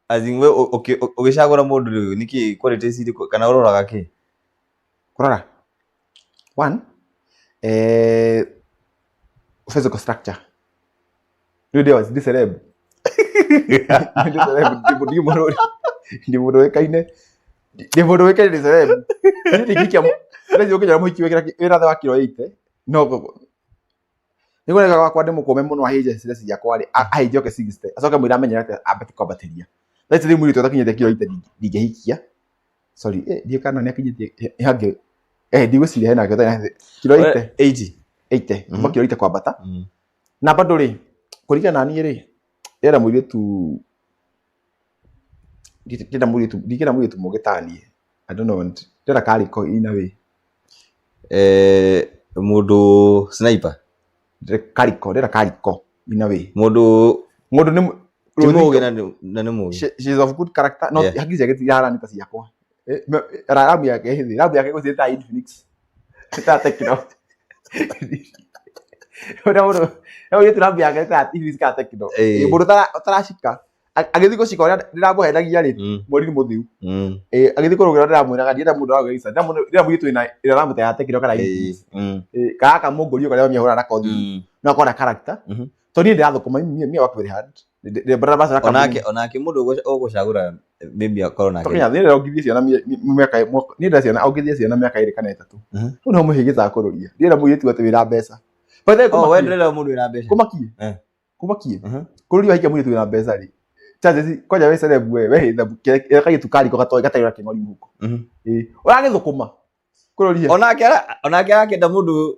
As in, we ũgĩcagũra mũndũ rĩu, nĩkĩ qualities irĩkũ, kana ũroraga kĩ? Kũrora. One, physical structure. Rĩu ndĩ ndĩ celeb. Ndĩ celeb, ndĩ mũndũ ndĩ mũndũ ũĩkaine. Ndĩ mũndũ ũĩkaine ndĩ celeb. Niĩ ndingĩikia thaa ici ũkĩnjĩra mũhiki wĩna thĩ wa kiro 80, no nĩguo nĩga gwakwa ndĩ mũkũme mũno ahĩnje ciana ciakwa rĩ, ahĩnje oke 60, acoke mwĩre amenyere atĩ ambate kwambatĩria. Thaa ici rĩu mũirĩtu ũtakinyĩtie kiro 80 ndingĩhikia. Sorry, ndiũĩ kana nĩ akinyĩtie, hangĩ, ndigwĩciria hena angĩ kiro 80. 80. 80, kuma kiro 80 kwambata. Na bado rĩ, kũringana na niĩ rĩ, ndĩrenda mũirĩtu, ndĩrenda mũirĩtu, ndingĩenda mũirĩtu mũgĩ ta niĩ. I don't know, ndĩrenda kariko in a way. Mũndũ sniper? Kariko, ndĩrenda kariko in a way. Mũndũ Mũndũ nĩ ti mũgĩ na nĩ mũgĩ. She is of good character. No, hakiri ciake citiharanĩte ciakwa. Ramu yake ĩthĩ, ramu yake gũtirĩ ta Infinix. Ta Tecno. Ũrĩa mũndũ, ũrĩa mũirĩtu ramu yake ta Infinix kana Tecno. Mũndũ ũtaracika. Agĩthiĩ gũcika ũrĩa ndĩramũhenagia rĩ, mweri nĩ mũthiru. Agĩthiĩ kũrũgĩra ndĩramwĩraga ndienda mũndũ aragũgĩca, ndĩra mũirĩtu wĩna ĩrĩa aramũte kĩro kana gaka mũngũrio karĩa mami ahũraga nako thimũ. No akorwo na character. Tondũ niĩ ndĩrathũkũma, me work very hard. Ndĩra Onake onake mũndũ ũgũcagũra maybe akorwo nake. Tokinya niĩ ndĩrongithie ciana mĩaka, niĩ ndĩra ciana ongithie ciana mĩaka 2 kana 3. Rĩu no mũhĩgĩcaga kũrũria. Ndĩrenda mũirĩtu atĩ wĩna mbeca. By the way, Oh, we kũmakie. ndũrenda mũndũ wĩna mbeca. Kũmakie. Kũmakie. Kũrũria wahikia mũirĩtu wĩna mbeca rĩ. Chances kwanja we celeb we we hĩtha kairĩtu kariko gatoĩ gatarĩ na kĩng'ori mũhuko. Ĩĩ. Ũragĩthũkũma. Kũrũria. Onake onake arakĩenda mũndũ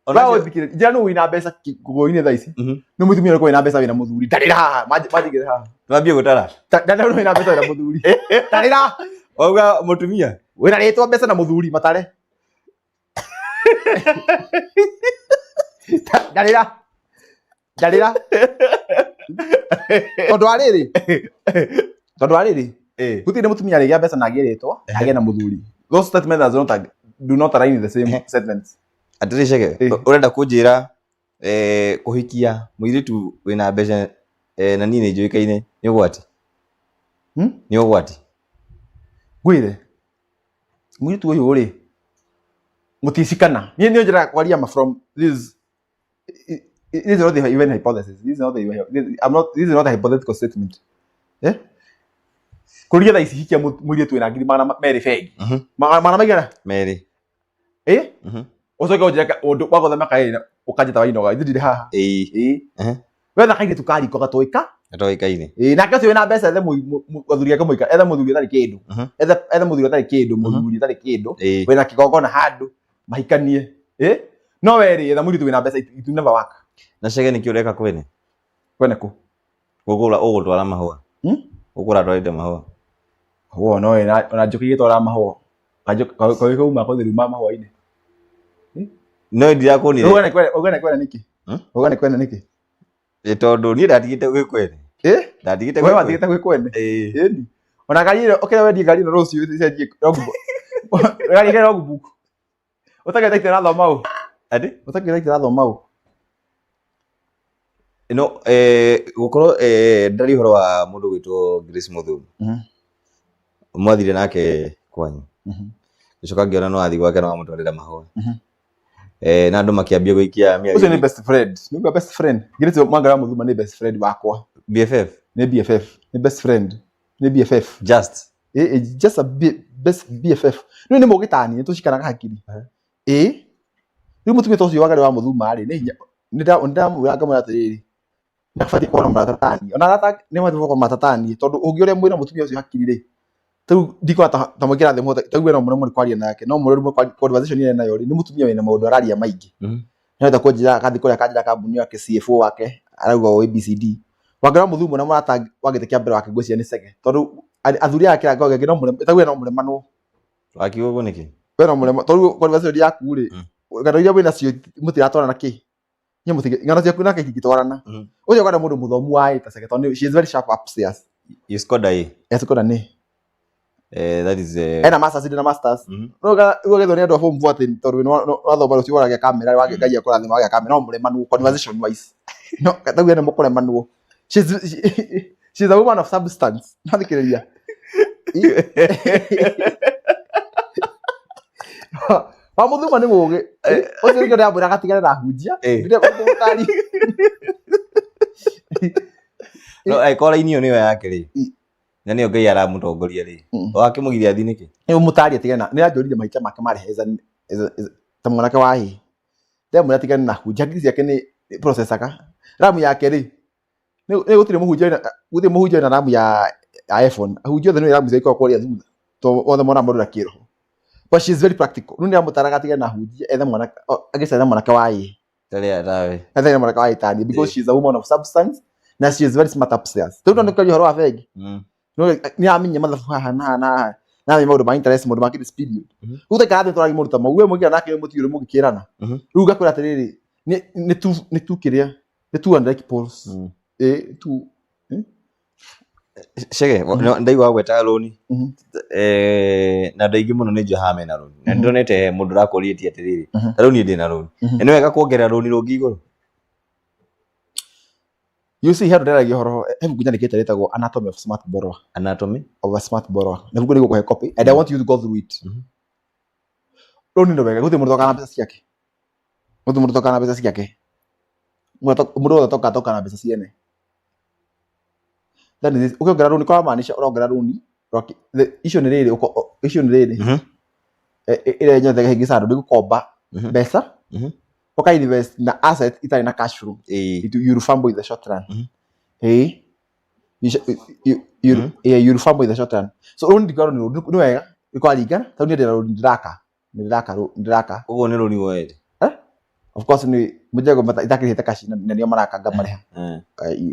Onake ũthikĩrĩrie. Njĩra nũ wĩna mbeca kĩgũrũ-inĩ thaa ici. Nĩ mũtumia ũrĩkũ wĩna mbeca wĩna mũthuri. Ndarĩra haha. Manjigĩre haha. Twambie gũtara. Ndarĩra nũ wĩna mbeca wĩna mũthuri. Ndarĩra. Wauga mũtumia. Wĩna rĩtwa mbeca na mũthuri matare. Ndarĩra. Ndarĩra. Tondũ wa rĩrĩ. Tondũ wa rĩrĩ. Gũtirĩ nĩ mũtumia arĩgĩa mbeca na agĩe rĩtwa, agĩe na mũthuri. Those statements does not do not align in the same sentence. Atĩrĩ Chege, ũrenda kũnjĩra kũhikia mũirĩtu wĩna mbeca na niĩ nĩ njũĩkaine nĩ ũgwati? Nĩ ũgwati? Ngwĩre, mũirĩtu ũyũ rĩ, mũticikana. Niĩ nĩ njĩraga kwaria ma from this, this is not the even hypothesis. This is not the, I'm not, this is not a hypothetical statement. Kũria thaa ici hikia mũirĩtu wĩna ngiri 200 bengi. Magana maigana? Merĩ. Ũcoke ũnjĩre ũndũ wa gũthema kaĩ ũkanjĩta wainoga, ithuĩ ndirĩ haha. Wetha kairĩtu ka riko gatoĩka. Gatoĩkaine. Nake ũcio wĩna mbeca ethe athuri ake mũika, ethe mũthuri ũtarĩ kĩndũ. Ethe ethe mũthuri ũtarĩ kĩndũ, mũthuri ũtarĩ kĩndũ. Wĩna kĩgongona handũ, mahikanie. No we rĩ, etha mũirĩtu wĩna mbeca, it will never work. Na Chege nĩkĩ ũreka kwene? Kwene kũ? Gũkũra ũgũtwara mahũa. Gũkũra atwarĩte mahũa. Mahũa no ona njũkĩ igĩtwara mahũa. Kaũgĩ kauma kũtheru ma mahũa-inĩ. No ndirakuonire. Ũgane kwene, ũgane kwene nĩkĩ? Ũgane kwene nĩkĩ? Tondũ niĩ ndatigĩte gwĩ kwene. Ndatigĩte We gwĩ watigĩte gwĩ kwene? Ĩni. Ona ngari ĩyo, ũkĩra wendie ngari ĩno rũciũ ĩcenjie logbook. Ngari ĩkĩre logbook. Ũtakĩra ĩrathoma ũ? Atĩ? Ũtakĩra ĩrathoma ũ? No, gũkorwo ndarĩ ũhoro wa mũndũ gwĩtwo Grace Muthumi. Mwathire nake kwanyu. Gĩcoka ngĩona no athiĩ gwake na wamũtwarĩra mahũa. Na andũ makĩambia gũikia mĩario. Ũcio nĩ best friend. Nĩ best friend. Grace Mwangara Muthuma nĩ best friend wakwa. BFF? Nĩ BFF. Nĩ best friend. Nĩ BFF. Just. Just a best BFF. Rĩu nĩ mũgĩtani, nĩ tũcikaraga hakiri. Rĩu mũtumia ta ũcio Wangari wa Muthuma rĩ, nĩ hinya. Nĩ ndamwĩra ngamwĩra atĩrĩrĩ, nĩ abatiĩ gũkorwo na mũrata tani. Ona arata nĩ mabatiĩ gũkorwo mũrata tani, tondũ ũngĩ ũrĩa mwĩna mũtumia ũcio hakiri rĩ, rĩu ndikuona ta mwĩkĩra thĩ mũhote, ta rĩu we no mũremwo nĩ kwaria nake, no mũremwo conversation ĩrĩa nayo rĩ, nĩ mũtumia wĩna maũndũ araria maingĩ. Nĩahota kũnjĩra agathiĩ kũrĩa akanjĩra kambuni yake CFO wake arauga o ABCD. Wangari wa Muthuma na mũrata wa gĩtĩ kĩa mbere wake ngwĩciria nĩ Chege, tondũ athuri aya kĩrango gĩake no mũremwo, ta rĩu we no mũremanwo. Wakiuga ũguo nĩkĩ? We no mũremwo, tondũ conversation yaku rĩ, ng'ano iria wĩnacio mũtiratwarana kĩ? Inyuĩ ng'ano ciaku nake itingĩtwarana. Ũcio kwenda mũndũ mũthomu wa ĩ ta Chege, tondũ she is very sharp upstairs. You scored A. Yes, scored an A. That is Ena masters, ndĩ na masters. No ũgethwo nĩ andũ a form 4 atĩ tondũ nĩ wathoma rũciũ waragĩa kamera, wagĩa Ngai akũrathima wagĩa kamera, no mũremanwo conversation wise. No, tauge nĩ mũkũremanwo. She's a woman of substance. No thikĩrĩria. Wa Muthuma nĩ mũũgĩ. Ũcio nĩkĩo ndĩramwĩra agatigane na hunjia. Ndĩrenda kũmũtaria. No, angĩkorwo raini ĩyo nĩyo yake rĩ, na nĩyo Ngai aramũtongoria rĩ, wakĩmũgiria athiĩ nĩkĩ? Nĩ ũmũtarie atigane na, nĩ anjũririe mahĩtia make marĩ ta mwanake wa ĩ. Ndĩramwĩra atigane na hunjia, hakiri ciake nĩ processaga. Ramu yake rĩ, nĩ gũtirĩ mũhunjia wĩna, gũtirĩ mũhunjia wĩna ramu ya iPhone. Ahunjia othe nĩ ramu ciao ikoragwo kũrĩa thutha. Tondũ othe monaga maũndũ na kĩroho. But she is very practical. Rĩu nĩndĩramũtaraga atigane na hunjia, ethe mwanake, agĩcaria mwanake wa ĩ. Tarĩa tawe. Ethe mwanake wa ĩ tani, because she is a woman of substance, na she is very smart upstairs. Rĩu tondũ nĩkwaria ũhoro wa bengi. No nĩ amenya mathabu haha na haha na haha. Na amenya maũndũ ma interest, maũndũ ma credit period. Rĩu taikara thĩ tũragia maũndũ ta mau. We mũingĩra nake mũtiũĩ ũrĩa mũngĩkĩrana. Rĩu ngakwĩra atĩrĩrĩ, nĩ tu kĩrĩa, nĩ tu unlike poles. Tu. Chege, ndaigua wagwetaga rũni. Na andũ aingĩ mũno nĩ njũĩ haha mena rũni. Na nĩndonete mũndũ ũrakũrĩtie atĩrĩrĩ, ta rĩu niĩ ndĩna rũni. Na nĩ wega kuongerera rũni rũngĩ igũrũ? You see, handũ ndĩraragia ũhoro, he ibuku nyandĩkĩte rĩtagwo Anatomy of Smart Borrower. Anatomy Of a Smart Borrower. Na ibuku rĩgũkũhe copy and I want you to go through it. Rũni nĩ wega, gũtirĩ mũndũ ũtokaga na mbeca ciake. Gũtirĩ mũndũ ũtokaga na mbeca ciake. Mũndũ wothe ũtokaga atokaga na mbeca ciene. That is, ũkĩongerera rũni kwa maanisha ũrongerera rũni. Icio nĩ rĩrĩ, icio nĩ rĩrĩ. Ĩrĩa nyothe hĩngĩca andũ nĩ gũkomba mbeca. Ũka invest na asset itarĩ na cash flow. You fumble in the short run. Yeah, you fumble in the short run. So rũni ndikora rũni nĩ wega, nĩ kwaringana, tondũ niĩ ndĩra rũni ndĩraka. Ndĩraka. Ũguo nĩ rũni woete. Of course nĩ mũjengo itakĩrĩhĩte cash na nĩo maraka ngamarĩha.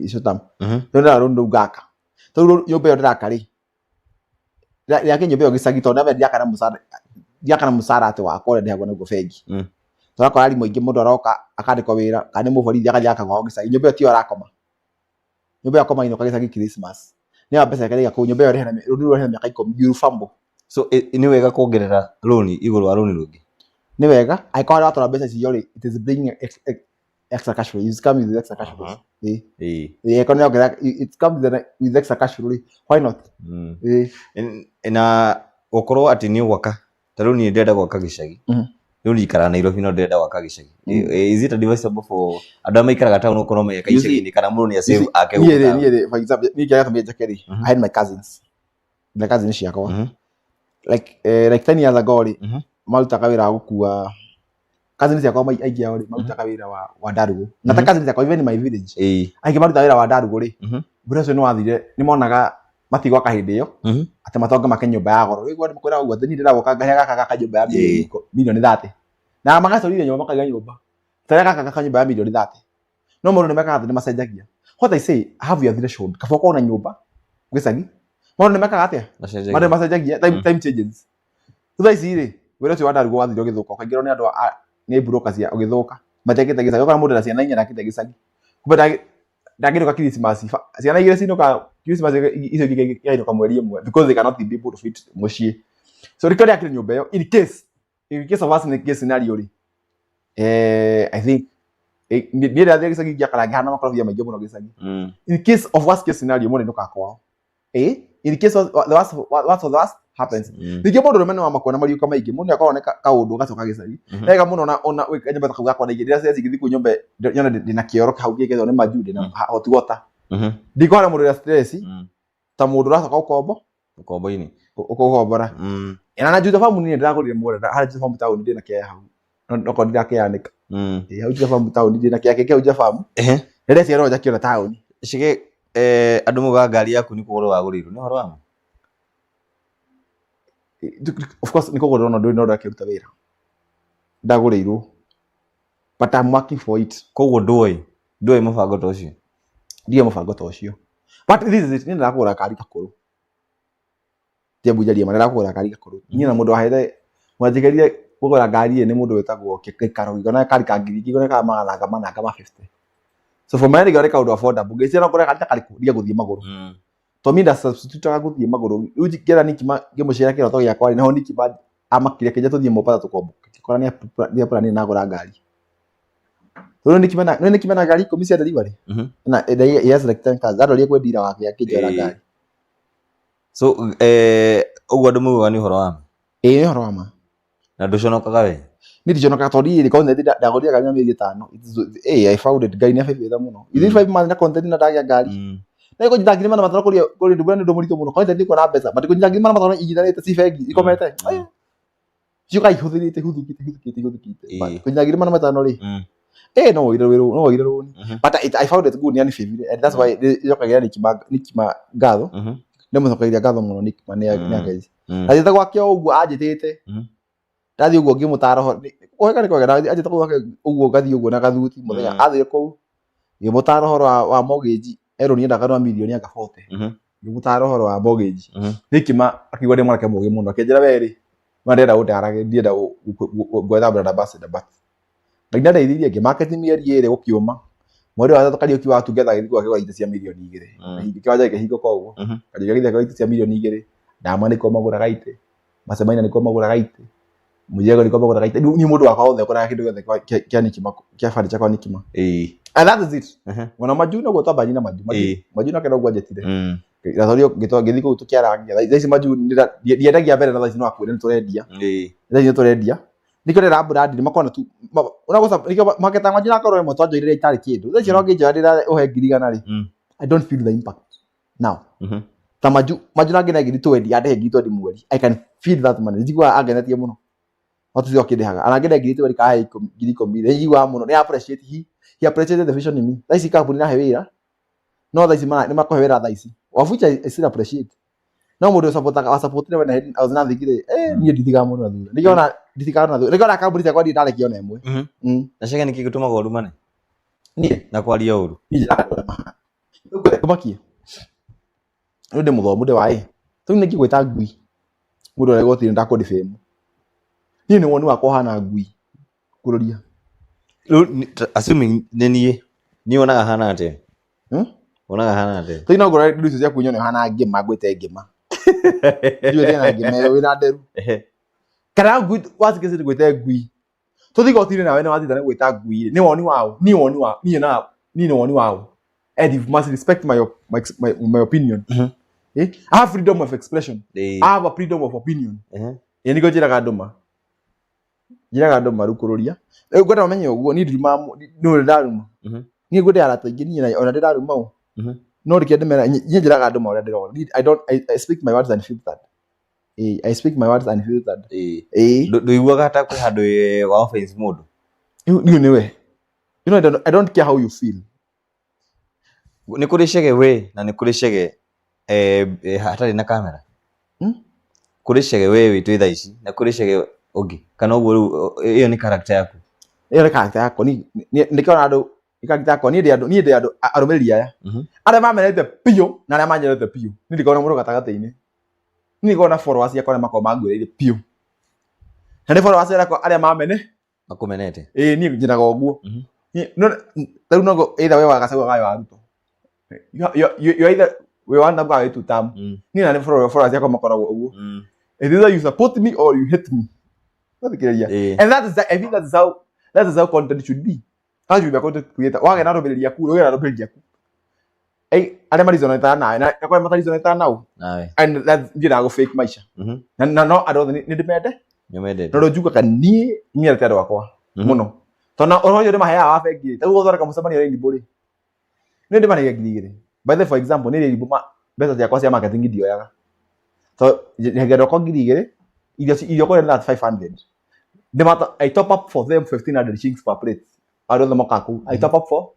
Icio tam. Rĩu ndĩra rũni rũu ngaka. Tondũ nyũmba ĩyo ndĩraka rĩ, ndĩrake nyũmba ĩyo gĩcagi tondũ ndamenya ndiaka na mũcara, ndiaka na mũcara atĩ wakwa ũrĩa ndĩhagwo naguo bengi. Tũrakora arimũ aingĩ mũndũ aroka akandĩkwo wĩra kana nĩ mũborithi agathiĩ agaka gwao gĩcagi, nyũmba ĩyo tiyo arakoma. Nyũmba ĩyo akoma inũka gĩcagi Christmas. Nĩ ya mbeca ĩkarĩga kũu, nyũmba ĩyo ĩrĩhe na rũni rũu ũrĩhe na mĩaka 10, you fumble. So nĩ wega kuongerera rũni igũrũ wa rũni rũngĩ. Nĩ wega, angĩkorwo harĩa watwara mbeca icio rĩ, it is bringing extra cash flow. It's coming with extra cash flow. Angĩkorwo nĩ ongerera, it comes with extra cash flow rĩ, why not? Na gũkorwo atĩ nĩ ũgwaka, ta rĩu niĩ ndĩrenda gwaka gĩcagi. Rĩu ndikaraga Nairobi no ndĩrenda gwaka gĩcagi. Is it advisable for andũ arĩa maikaraga town gũkorwo magĩaka icagi-inĩ kana mũndũ nĩ save ake Niĩ rĩ, gũkũ niĩ rĩ, for example, niĩ kĩrĩa gĩatũmire njake rĩ, I had my cousins. My cousins ciakwa. Like like 10 years ago rĩ, marutaga wĩra wa gũkua cousins ciakwa aingĩ ao rĩ, marutaga wĩra wa ndarugũ. Na ta cousins ciakwa even in my village. Aingĩ marutaga wĩra wa ndarugũ rĩ, wĩra ũcio nĩ wathire, nĩ monaga matigwaka hĩndĩ ĩyo, atĩ matonga make nyũmba ya goro. Rĩu kwĩra ũguo atĩ niĩ ndĩragwaka ngarĩa gaka gaka nyũmba ya milioni 30. Na magacorire nyũmba makaiga nyũmba. Tarĩa gaka gaka nyũmba ya milioni 30. No mũndũ nĩ mekaga atĩ nĩ macenjagia. What I say, have your threshold. Kaba ũkorwo na nyũmba gĩcagi. Maũndũ nĩ mekaga atĩa? Maũndũ nĩ macenjagia. Time changes. Thutha ici rĩ, wĩra ũcio wa ndarugũ wathire ũgĩthũka, ũkaingĩrwo nĩ andũ a nĩ broker cia ũgĩthũka. Matiakĩte gĩcagi. Ũkona mũndũ na ciana inya ndakĩte gĩcagi. Kumbe ndangĩinũka Christmas. Ciana igĩrĩ cinũka Christmas, icio ingĩ ikainũka mweri ĩmwe because they cannot be able to fit mũciĩ. So rĩkĩo ndĩakire nyũmba ĩyo in case of us in case scenario rĩ. I think niĩ ndĩrathiĩ gĩcagi ngĩakara ngĩhana makorobia maingĩ mũno gĩcagi. In case of worst case scenario mũndũ ainũkaga kwao. In case of the worst, worst of the worst happens. Ningĩ mũndũ ũrũme nĩ wa makuona mariũka maingĩ, mũndũ nĩakoragwo nĩ kaũndũ gacoka gĩcagi. Wega mũno ona nyũmba ta kau gakwa na igĩrĩ, rĩrĩa cigĩthiĩ kũu nyũmba nyone ndĩna kĩoro hau gĩkĩtwo nĩ majuu, ndĩna hot water. Ndikũhana mũndũ ũrĩa stress ta mũndũ ũracoka ũkombo. Ũkombo-inĩ. Ũkombora. Na Juja Farm niĩ ndĩragũrire mũgũnda, harĩa Juja Farm town ndĩna kĩaya hau. No korwo ndirakĩanĩka. Hau Juja Farm town ndĩna kĩaya kĩngĩ hau Juja Farm. Rĩrĩa ciana njakĩona town. Cige andũ maugaga ngari yaku nĩ kũgũrwo wagũrĩirwo, nĩ ũhoro wa ma? Of course nĩ kũgũrĩrwo no ndũrĩ no ndakĩruta wĩra. Ndagũrĩirwo. But I'm working for it. Koguo ndũĩ mũbango ta ũcio? Ndiũĩ mũbango ta ũcio. But this is it, niĩ ndĩrakũgũra kari gakũrũ. Tiambu njarie ma, ndĩrakũgũra kari gakũrũ. Niĩ na mũndũ waheire, wanjĩkĩrire kũgũra ngari ĩ nĩ mũndũ wĩtagwo Gĩikaro, ngĩona kari ka ngiri, ngĩona ka magana mana ma 50. So for me ngĩona nĩ kaũndũ affordable. Ngĩciria no ngũre kari ta karĩkũ, ndige gũthiĩ magũrũ. To mi nda substitute gũthiĩ magũrũ. Rĩu ngĩra Nikima ngĩmũcera kĩroto gĩakwa rĩ, naho Nikima amakire akĩnjĩra tũthiĩ Mombatha tũkomboke. Ngĩkora nĩ plan nagũra ngari. Rĩu Nikima na ngari 10 cia delivery. Na he has like 10 cars. Ndarorire kwĩ dealer wake akĩnjoera ngari. So ũguo andũ maugaga nĩ ũhoro wa ma? Ĩĩ nĩ ũhoro wa ma. Na ndũconokaga we? Niĩ ndiconokaga tondũ niĩ content ndagũrire ngari na mĩeri 5. I found it, Ngai nĩ abĩbĩte mũno. Within 5 months na content na ndagĩa ngari. Na kũnyita ngiri 500 kũrĩ ndũgũ nĩ ũndũ mũritũ mũno. Content ĩkuona mbeca, but kũnyita ngiri 500 inyitanĩte ci bengi ikomete. Ciũka ihũthĩrĩte, ihũthũkĩte, ihũthũkĩte, ihũthũkĩte. But kũnyita ngiri 500 rĩ, no woire wĩrũ, no woire rũni. But I found it good, nĩ anibĩbire. And that's why njokagia Nikima ngatho. Ndĩmũcokagĩria ngatho mũno Nikima nĩ angeithia. Ndathiĩte gwake o ũguo anjĩtĩte. Ndathiĩ ũguo ngĩmũtara ũhoro, kũheka nĩ kwega, anjĩte kũu gwake ũguo ngathiĩ ũguo na gathuti mũthenya. Athiĩ kũu ngĩmũtara ũhoro wa mortgage, erwo niendaga rwa milioni anga 40. Ngĩmũtara ũhoro wa mortgage. Nikima akiuga ndĩ mwanake mũũgĩ mũno, akĩnjĩra we rĩ, ma ndĩrenda ũndarage, ndienda gwetha brand ambassador but Ngai nĩandeithirie ngĩmarket mĩeri 2 gũkĩũma. Mweri wa gatatũ Kariũki wa Together agĩthiĩ kũu akĩgũra itĩ cia milioni 2. Kĩwanja gĩkĩhingũka ũguo. Kariũki agĩthiĩ akĩgũra itĩ cia milioni 2. Dama nĩkuo magũraga itĩ. Macemaina nĩkuo magũraga itĩ. Mũjengo nĩkuo magũraga ite ni mũndũ wakwa wothe ũkoraga kĩndũ gĩothe kĩa Nikima kĩa furniture kwa Nikima. And that is it. Ona Maju noguo twambani na Maju. Maju Maju nake noguo anjĩtire. Ndatwarirwo ngĩthiĩ kũu tũkĩarangia. Thaa ici Maju ndiendagia mbere na thaa ici no akwĩre nĩ tũrendia. Thaa ici nĩ tũrendia. Nĩkĩo ndĩra brand nĩ makona tu nĩkĩo maketa Maju nakorwo ĩmwe twanjoire itarĩ kĩndũ. Thaa ici ona ũngĩnjoya ndĩra ũhe 100,000 rĩ. I don't feel the impact now. Ta Maju Maju nangĩ na 20,000 andehe 20,000 mweri. I can feel that money. Njiguaga angenetie mũno. No tũthiĩ akĩndĩhaga. Ona angĩnde 20,000 kahe 10,000. Nĩ njiguaga mũno. Nĩ appreciate he appreciated the vision in me. Thaa ici kambuni nahe wĩra. No thaa ici nĩ makũhe wĩra thaa ici. Of which I still appreciate. No mũndũ ũsupportaga wa supportire when I was nothing rĩ, niĩ nditigaga mũndũ na thutha. Nĩkĩo ona nditigaga na thutha. Nĩkĩo ona kambuni ciakwa ndirĩ ndarekia ona ĩmwe. Na Chege nĩkĩ gĩtũmaga ũrumane? Niĩ? Na kwaria ũru. Niĩ njĩraga andũ arĩa mahana. Ngũmakie. Rĩu ndĩ mũthomu ndĩ wa ĩ. Rĩu nĩ ngĩgwĩta ngui. Mũndũ ũrĩa igoti-inĩ ndakũ defame. Niĩ nĩ woni wakwa ũhana ngui. Kũrũria. Rĩu assuming nĩ niĩ, niĩ wonaga hana atĩa? Wonaga hana atĩa? Rĩu no ngũrore indo icio ciaku nyone ũhana ngĩma ngwĩte ngĩma. Ndiũĩ ndĩna ngĩma ĩyo wĩna nderu. Kana ngui watigĩte ngwĩte ngui. Tũthiĩ igoti-inĩ nawe nĩ watinda nĩ gwĩta ngui. Nĩ woni waũ? Niĩ woni wa niĩ na niĩ nĩ woni waũ? And you must respect my opinion. I have freedom of expression. I have a freedom of opinion. Ĩ nĩkĩo njĩraga andũ ma. Njĩraga andũ ma rĩu kũrũria. Rĩu ngwenda ũmenye ũguo niĩ ndirumaga nĩ ũrĩ ndaruma. Niĩ ngwenda arata aingĩ niĩ ona ndĩraruma ũ. No reke ndĩmera niĩ njĩraga andũ ma ũrĩa ndĩrona. Niĩ I don't I speak my words unfiltered. I speak my words unfiltered. Ndũiguaga ta kwĩ handũ wa offense mũndũ? Niĩ nĩwe. You know, I don't care how you feel. Nĩ kũrĩ Chege we na nĩ kũrĩ Chege hatarĩ na kamera. Kũrĩ Chege we wĩ twĩ thaa ici na kũrĩ Chege ũngĩ. Kana ũguo rĩu ĩyo nĩ character yaku? Ĩyo nĩ character yakwa. Nĩkĩo ona andũ nĩ character yakwa. Niĩ ndĩ andũ, niĩ ndĩ andũ arũmĩrĩri aya. Arĩa mamenete biũ na arĩa manyendete biũ. Niĩ ndikoragwo na mũndũ gatagatĩ-inĩ. Niĩ ndikoragwo na followers ciakwa arĩa makoragwo mangwĩrĩire biũ. Na nĩ followers ciakwa arĩa mamene Makũmenete. Ĩĩ niĩ njĩraga ũguo. Niĩ, no, rĩu no either we wa Gachagua kana wa Ruto. You either we one number we two term. Niĩ na nĩ followers ciakwa makoragwo ũguo. It's either you support me or you hate me. Wathikĩrĩria. And that is, I think that is how content should be. How should be a content creator. Wagĩa na ndũmĩrĩri yaku, ũgĩe na ndũmĩrĩri yaku. Arĩa marizonetaga nawe, na kũrĩa matarizonetaga nao. Nawe. And that's ndiendaga gũ fake maisha. Na no andũ othe nĩ ndĩmende. Nĩmendete. Tondũ njugaga niĩ nyendete andũ akwa mũno. Tondũ na ũhoro ũyũ ndĩmaheaga wa bengi, ta rĩu gũthondeka mũcemanio Rainbow rĩ, nĩ ndĩmarĩhagia 2,000. By the way, for example, nĩ Rainbow mbeca ciakwa cia marketing ndioyaga. So, njehagia andũ akwa 2,000, irio kũrĩa nĩ that 500. Ndĩmata, I top up for them 1,500 shillings per plate. Andũ othe mokaga kũu. I top up for.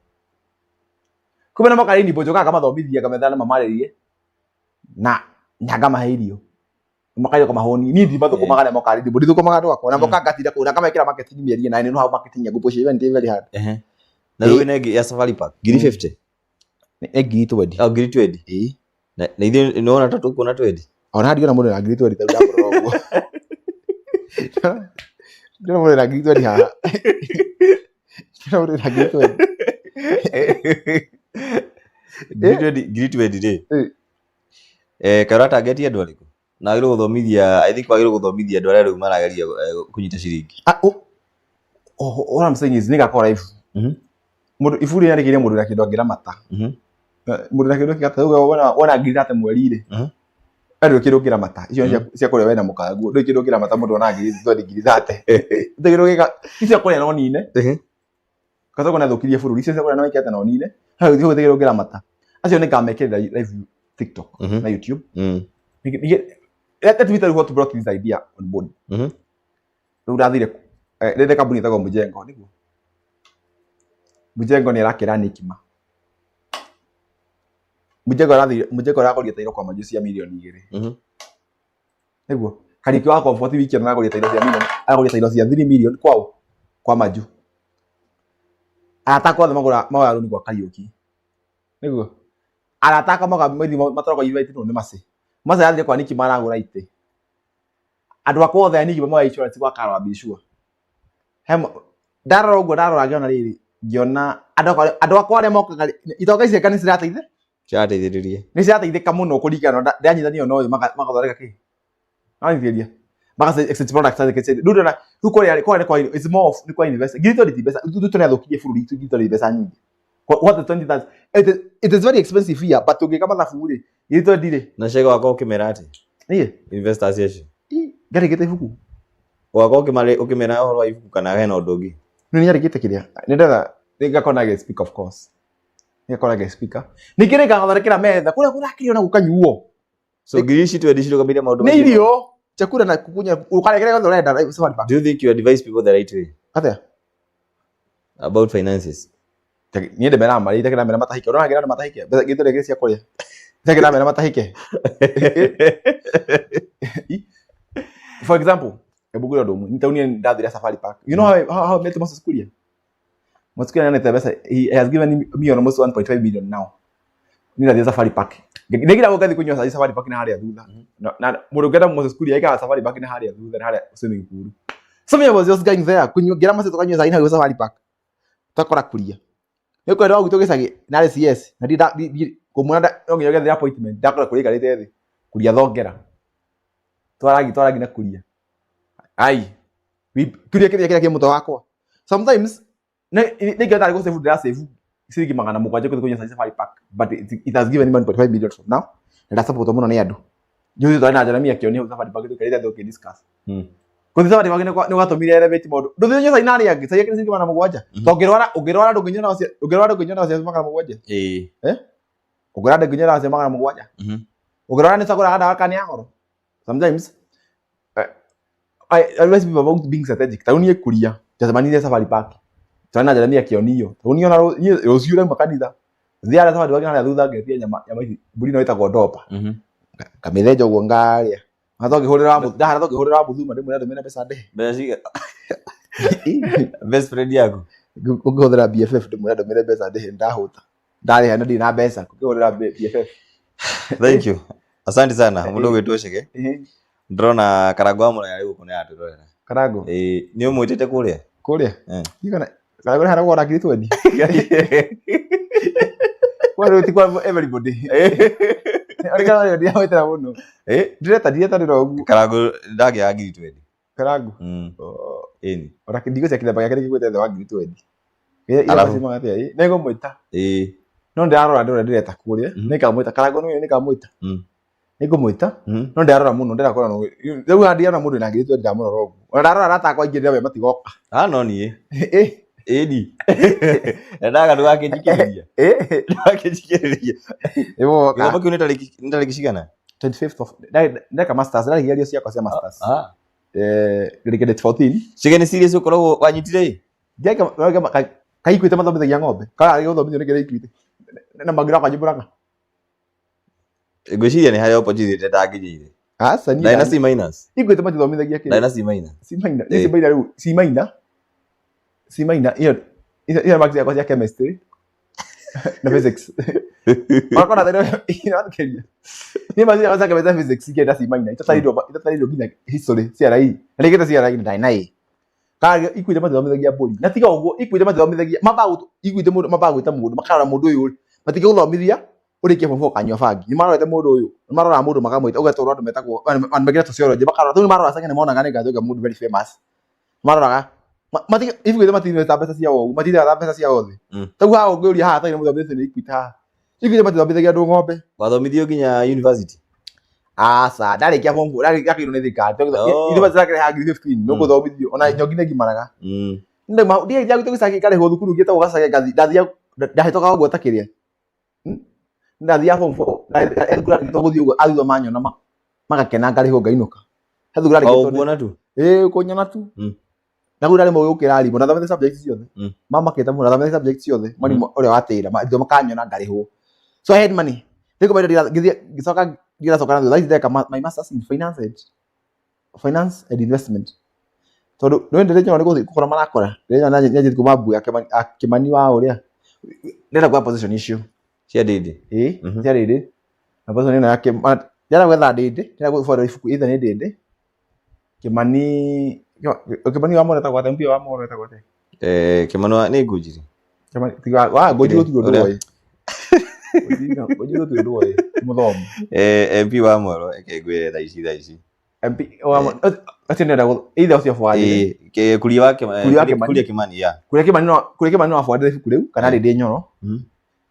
Kumbe na moka Rainbow njũkaga ngamathomithia, ngametha na mamarĩrie na ngamahe irio. Makaria kũmahũni. Niĩ ndimathũkũmaga arĩa mokaga Rainbow, ndithũkũmaga andũ akwa. Na mokaga ngatinda kũu na ngamekĩra marketing mĩeri ĩna, and I know how marketing ya Google event is very hard. Na rĩu ĩno ĩngĩ ya Safari Park, 50,000? Nĩ 20,000. Oh, 20,000. Ĩĩ. Na ithuĩ nĩwona ta tũkuona 20? Ona ndiona mũndũ na 20,000 ta rĩu ndamũrora ũguo. Ndiona mũndũ na 20,000 haha. Ndiona mũndũ na 20,000. 20,000 rĩ. Kaĩ ũratangetia andũ arĩkũ? Na wagĩrĩirwo gũthomithia, I think wagĩrĩirwo gũthomithia andũ arĩa rĩu marageria kũnyita ciringi. What I'm saying is nĩgakorwo live. Mũndũ iburi rĩandĩkĩire mũndũ na kĩndũ angĩramata. Mũndũ na kĩndũ kĩgata, rĩu wona 30,000 mweri rĩ. Ndũrĩ kĩndũ ũngĩramata. Icio nĩ cia kũrĩa we na mũkaguo. Ndũrĩ kĩndũ ũngĩramata mũndũ ona 20,000 30,000. Ndũrĩ kĩndũ ũngĩka. Icio cia kũrĩa no nine. Gachagua nĩathũkirie bũrũri. Icio cia kũrĩa no wĩke atĩa no nine. Hau gũtirĩ kĩndũ ũngĩramata. Acio nĩngamekĩrĩra live TikTok na YouTube. Let me tell you what brought this idea on board. Rĩu ndathire, rĩrĩ kambuni ĩtagwo Mjengo, nĩguo? Mjengo nĩ ĩrakĩra Nikima. Mjengo arathire, Mjengo aragũrire tairo kwa Maju cia 2 mirioni. Nĩguo? Kariũki wa Comfort wiki ĩno aragũrire tairo cia mirioni, aragũrire tairo cia 3 million kwao, kwa Maju. Arata akwa othe magũra maoya rũni gwa Kariũki. Nĩguo? Arata akwa moga mathiĩ matwaragwo invite nĩ Mercy. Mercy arathire kwa Nikima aragũra itĩ. Andũ akwa othe a Nikima moya insurance gwa Karwa Bishua. Ndarora ũguo ndarora ngĩona rĩrĩ, ngĩona andũ akwa arĩa mokaga rĩ, itonga ici anga nĩ cirateithia? Cirateithĩrĩria. Nĩ cirateithĩka mũno kũringana na ndanyithanio na ũyũ magathondeka kĩ? Wanyitĩrĩria. Maka exchange products as exchange. Rĩu ndona rĩu kũrĩa kũrĩa nĩ kwa it's more of nĩ kwa invest. Ngiri twendi ti mbeca. Rĩu tũrĩ bũrũri witũ ngiri twendi mbeca nyingĩ. What the 20,000 it is very expensive here, but ũngĩka mathabu rĩ, ngiri twendi rĩ. Na cege wakwa ũkĩmera atĩ Niĩ investors acio ngarĩkĩte ibuku. Wakwa ũkĩmare ũkĩmera ũhoro wa ibuku kana hena ũndũ ũngĩ? Nĩ nyarĩkĩte kĩrĩa. Nĩ ndetha nĩ ngakorwo na guest speaker, of course. Nĩ ngakorwo na guest speaker. Ningĩ nĩ ngathondekera metha kũrĩa kũrakĩrio na gũkanyuo. So ngiri ici twendi cirũgamĩrĩire maũndũ Nĩ macio? Irio, chakula na kukunya, ũkarĩa kĩrĩa gĩothe ũrenda Safari Park. Do you think you advise people the right way Atĩa? about finances? Niĩ ndĩmeraga marĩa itakĩramera matahike. Ũrona ngĩra andũ matahike. Mbeca ngiri twendi cia kũrĩa. Itakĩramera matahike. For example, hebu ngwĩre ũndũ ũmwe. Nĩ taũni ndathire Safari Park. You know how I met Moses Kuria? Moses Kuria nĩanete mbeca. He has given me almost 1.5 million now. Niĩ ndathire Safari Park. Nĩngira gũgathiĩ kũnyua cai Safari Park na harĩa thutha. Na mũndũ ũngĩenda Moses Kuria aikaraga Safari Park na harĩa thutha na harĩa swimming pool. So me I was just going there kunyua ngĩra Moses tũkanyua cai na Safari Park. Twakora Kuria. Nĩ kwenda wa gwitũ gĩcagi narĩ CS na ndi kũmuona no nginya ũgethire appointment ndakora Kuria aikarĩte thĩ. Kuria thongera. Twaragi na Kuria. Ai. Kuria kĩrĩa kĩrĩa kĩ mũtwe wakwa. Sometimes nĩ nĩ ngĩenda gũ save, ndĩra save ciringi 700 gũthiĩ kũnyua cai Safari Park, but it has given me 1.5 million from now na ndasupport mũno nĩ andũ. Juzi twarĩ na Jeremia Kĩoni hau Safari Park tũikarĩte thĩ tũkĩ-discuss. Gũthiĩ Safari Park nĩ gwatũmire elevate maũndũ. Ndũthiĩ ũnyue cai na arĩa angĩ, cai akĩrĩ ciringi 700. To ũngĩrwara ndũngĩnyua ndawa cia ũngĩrwara ndũngĩnyua ndawa cia 700. Ĩĩ. Eh? Ũngĩrwara ndũngĩnyua ndawa cia 700. Ũngĩrwara nĩ ũcagũraga ndawa kana nĩ ya goro. Sometimes I advise people about being strategic. Ta rĩu niĩ Kuria njacemanirie Safari Park. Twarĩ na Jeremia Kĩonio. Ta rĩu niĩ ona niĩ rũciũ ndauma kanitha. Thiaga Safari Park harĩa thutha ngetia nyama nyama ici mbũri ĩno ĩtagwo ndopa. Ngamĩthĩnja ũguo ngarĩa. Na tũngĩhũrĩra wa ndahara tũngĩhũrĩra wa Mũthuma ndĩmwĩre ndũmĩre mbeca ndĩhe. Mbeca cigana? Best friend yaku? Ũngĩhũthĩra BFF ndĩmwĩre ndũmĩre mbeca ndĩhe ndahũta. Ndarĩha na ndirĩ na mbeca. Ũngĩhũthĩra BFF. Thank you. Asante sana. Mũndũ ũgwĩtwo Chege. Ndĩrona Karango wa Mũraya gũkũ nĩ aratwĩrorera. Karango. Ĩĩ, nĩ ũmwĩtĩte kũrĩa? Kũrĩa? Eh. Igana Karango nĩ harĩa gwora ngiri twendi. Kwa rĩu ti kwa everybody. Arĩ kana ndiramwĩtĩra mũno. Eh, Ndireta ndireta ndĩra ũguo. Karango ndagĩaga ngiri twendi. Karango. Ĩni. Ona ndigo cia kĩthemba gĩake nĩkĩgwĩte thĩ wa ngiri twendi. Alafu? Nĩngũmwĩta. Ĩĩ. No ndĩrarora ndĩrona ndĩreta kũrĩa. Nĩngamwĩta. Karango nĩ nĩngamwĩta. Nĩngũmwĩta. No ndĩrarora mũno ndĩrakora no. Rĩu haha ndiona mũndũ wĩna ngiri twendi ndamũrora ũguo. Ona ndarora arata akwa aingĩ ndĩramenya matigoka. Ah, no niĩ. Eh. Ĩni. Endaga ndũgakĩnjikĩrĩria. Eh. Ndũgakĩnjikĩrĩria. Nĩmoka. Gĩthomo kĩu nĩ tarĩki cigana? 25th of ndeka masters ndarĩkia igerio ciakwa cia masters. Ah. Eh, ngĩrĩkia date 14. Chege nĩ serious ũkoragwo wanyitire ĩ? Ndiaika kaikwĩte mathomithagia ng'ombe. Kana gũthomithio nĩ kĩrĩa Equity. Na mangĩra kwanjibũraga. Ngwĩciria nĩ harĩa opportunity ĩtangĩnyĩire. Aca niĩ Ndarĩ na C minus. Equity matithomithagia kĩrĩa. Ndarĩ na C minus. C minus. Eh. C minus rĩu C minus. C minus iyo iyo marks yakwa cia chemistry na physics. Wakona thĩna irathikĩria. Niĩ marks yakwa cia chemistry na physics ingĩenda C minus itatarĩirwo nginya history CRE. Na rĩngĩ CRE ndarĩ na A. Kana Equity matithomithagia mbũri. Na tiga ũguo Equity matithomithagia mambaga Equity mũndũ mambaga gwĩta mũndũ makarora mũndũ ũyũ rĩ matingĩgũthomithia ũrĩkie form four ũkanyua bangi. Nĩ marorete mũndũ ũyũ nĩ maroraga mũndũ makamwĩta ũgetwo andũ metagwo andũ mekĩte sociology makarora rĩu nĩ maroraga Chege nĩ monaga nĩ ngatuĩka mũndũ very famous. Maroraga Equity matinvestaga mbeca cia ũguo matinvestaga mbeca cia othe. Tarĩu haha ũngĩũria haha hatarĩ na mũthomithia nĩ Equity haha. Equity matithomithagia andũ ng'ombe. Wathomithio nginya university? Aca ndarĩkia form 4 ndarĩkia kĩndũ nĩ thirikari. Oh. University yakĩrĩhaga ngiri 15 nĩ ũgũthomithio ona nyongi nĩ ngimaraga. Ndĩma ndiathia gwitũ gĩcagi ngarĩhwo thukuru ngĩtagwo gacagi ngathi ndathia ndahĩtũkaga ũguo ta kĩrĩa. Ndathia form 4 thukuru yarĩkĩtwo gũthiĩ ũguo arutwo manyona magakena ngarĩhwo ngainũka. He thukuru O yarĩkĩtwo ũkuona tu? Ĩĩ kũnyona tu. Na kũu ndarĩ mũgĩ gũkĩra arimũ ndathomete subject ciothe. Mamakĩte mũno ndathomete subject ciothe mwarimũ ũrĩa watĩra arutwo makanyona ngarĩhwo. So I had money. Rĩu ngĩthiĩ ngĩthiĩ ngĩcoka ngĩracoka na thutha ndeka my masters in finance and investment. Tondũ nĩ ndĩrĩ nĩ gũthiĩ kũgũra marakora. Ndĩrĩ nyanjĩtie kuma mbu ya Kĩmani wa ũrĩa. Ndĩrenda kuoya position icio. Cia Ndĩndĩ. Ĩĩ, cia Ndĩndĩ. Na position ĩno ya Kĩmani ndĩrenda gwetha Ndĩndĩ, ndĩrenda gũbora ibuku either nĩ Ndĩndĩ. Kĩmani Kĩmani wa Moro etagwo atĩa? MP wa Moro etagwo atĩa? Eh, Kĩmani wa nĩ Ngũnjiri. Kĩmani tiga wa Ngũnjiri gũtirĩ ũndũ Ũrĩa- oĩ. Ngũnjiri gũtirĩ ũndũ oĩ. Mũthomi. Eh, MP wa Moro reke ngwĩre thaa ici thaa ici. MP wa acio nĩ enda either ũcio bwandĩre. Ĩĩ, Kuria wa Kĩmani. Kuria wa Kĩmani. Kuria Kĩmani, yeah. Kuria Kĩmani no abwandĩre ibuku rĩu kana Ndĩndĩ Nyoro.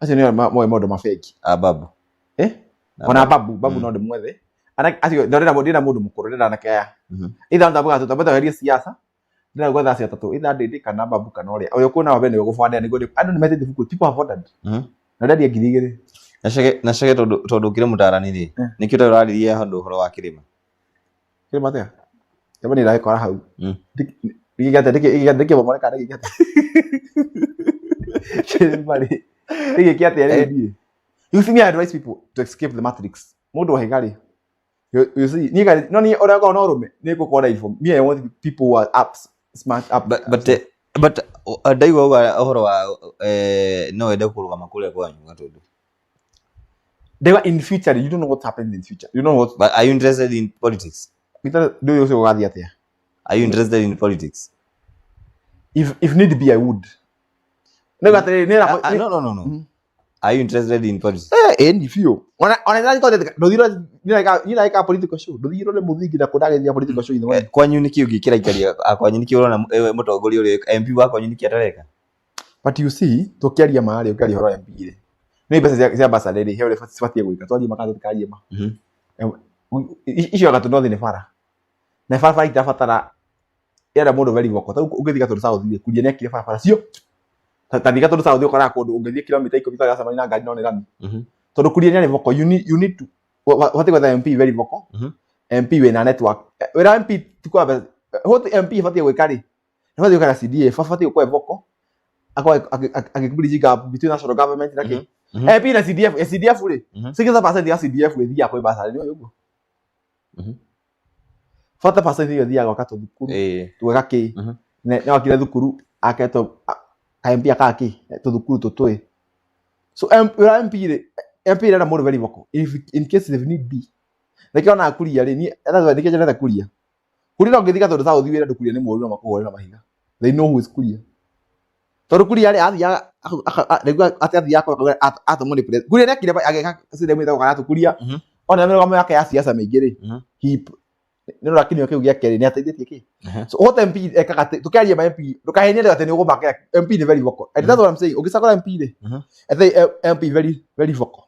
Acio nĩo moĩ maũndũ ma bengi. Ah, babu. Eh? Na Ona babu babu no ndĩmwethe. Acio ndĩrenda ndĩrenda mũndũ mũkũrũ, ndĩrenda anake aya. Either ndambuga tũtambe tweherie siasa, ndĩrenda gwetha acio atatũ, either Ndĩndĩ kana babu kana ũrĩa ũrĩa ũkuona wa mbere nĩwe gũbwandĩra nĩguo andũ nĩ metĩtie ibuku. People have ordered na ndendia 2000. Na Chege, tondũ ũkĩrĩ mũtaarani rĩ, nĩkĩo ũtarĩ ũrarĩria handũ ũhoro wa kĩrĩma? Kĩrĩma atĩa? Kĩrĩma nĩ ndagĩkora hau. Ndĩkĩgate ndĩkĩbomore kana ndĩkĩgate kĩrĩma rĩ ndĩgĩke atĩa rĩ niĩ? You see, me, I advise people to escape the matrix. Mũndũ wa rĩ, you see, niĩ no niĩ ũrĩa ngoragwo na ũrũme nĩ ngũkorwo na inform. Me, I want people who are up smart up. But ndaigua uga ũhoro wa no wende kũrũgama kũrĩa kwanyu Gatũndũ. They were in future. You don't know what happens in future. You don't know what But are you interested in politics? Ndũĩ ũcio ũgathiĩ atĩa. Are you interested in politics? If need be, I would. Nĩ atĩrĩrĩ nĩ Ah, ah, no. Are you interested in politics? Eh, ĩni biũ. Ona ndĩrathiĩ ndũthiĩ nĩ political show, ndũthiĩ ũrore mũthingi na kũndagĩthia political show ithe. Kwanyu nĩkĩ ũngĩkĩra aikari a kwanyu? Nĩkĩ ũrona mũtongoria ũrĩa MP wa kwanyu nĩkĩ atareka? But you see, tũkĩaria ma rĩ, ũkĩaria ũhoro wa MP rĩ, nĩ mbeca cia bursary rĩ, he ũrĩa cibatiĩ gwĩka, twarie ma kana tũtikarie ma? Icio Gatũndũ North nĩ bara na barabara itirabatara ĩrenda mũndũ very vocal. Tarĩu ũngĩthiĩ Gatũndũ South rĩ, Kuria nĩ akire barabara cio. Ta thiĩ Gatũndũ South, ũkoraga kũndũ ũngĩthiĩ kilomita 10 ũtaracemania na ngari no nĩ rami, tondũ Kuria nĩ arĩ vocal. You need to ũbatiĩ gwetha MP very vocal, MP wĩna network. Wĩra wa MP ti kwa mbeca. What MP ĩbatiĩ gwĩka rĩ, ĩbatiĩ gwĩka na CDF, abatiĩ gũkorwo e vocal, akorwo agĩ bridge gap between national government na kĩ. MP na CDF, CDF rĩ, 60% ya CDF ĩthiaga kwĩ bursary, nĩ ũguo? 40% ĩyo ĩthiaga gwaka tũthukuru, gwaka kĩ. Nĩ wakire thukuru aketwo ka MP aka kĩ tũthukuru tũtũĩ. So wĩra wa MP rĩ, MP ĩrenda mũndũ very vocal if in case if need be. Nĩkĩo ona Kuria rĩ, niĩ nĩkĩo nyendete Kuria. Kuria no ngĩthiĩ Gatũndũ South wĩre andũ Kuria nĩ mũru na makũhũre na mahiga. They know who is Kuria, tondũ Kuria rĩ, athiaga rĩu atĩ athiaga atũmwo nĩ president. Kuria nĩakire agĩka system ĩtagwo Karatu Kuria. Ona mĩrũgamo yake ya siasa mĩingĩ rĩ, he nĩ ũrora kĩnio kĩu gĩake rĩ, nĩ ateithĩtie kĩ. So what MP ekaga tũkĩaria ma MP, ndũkahenie andũ atĩ nĩ ũgũmakĩra. MP nĩ very vocal, and that's what I'm saying. Ũngĩcagũra MP rĩ, ethe MP very very vocal.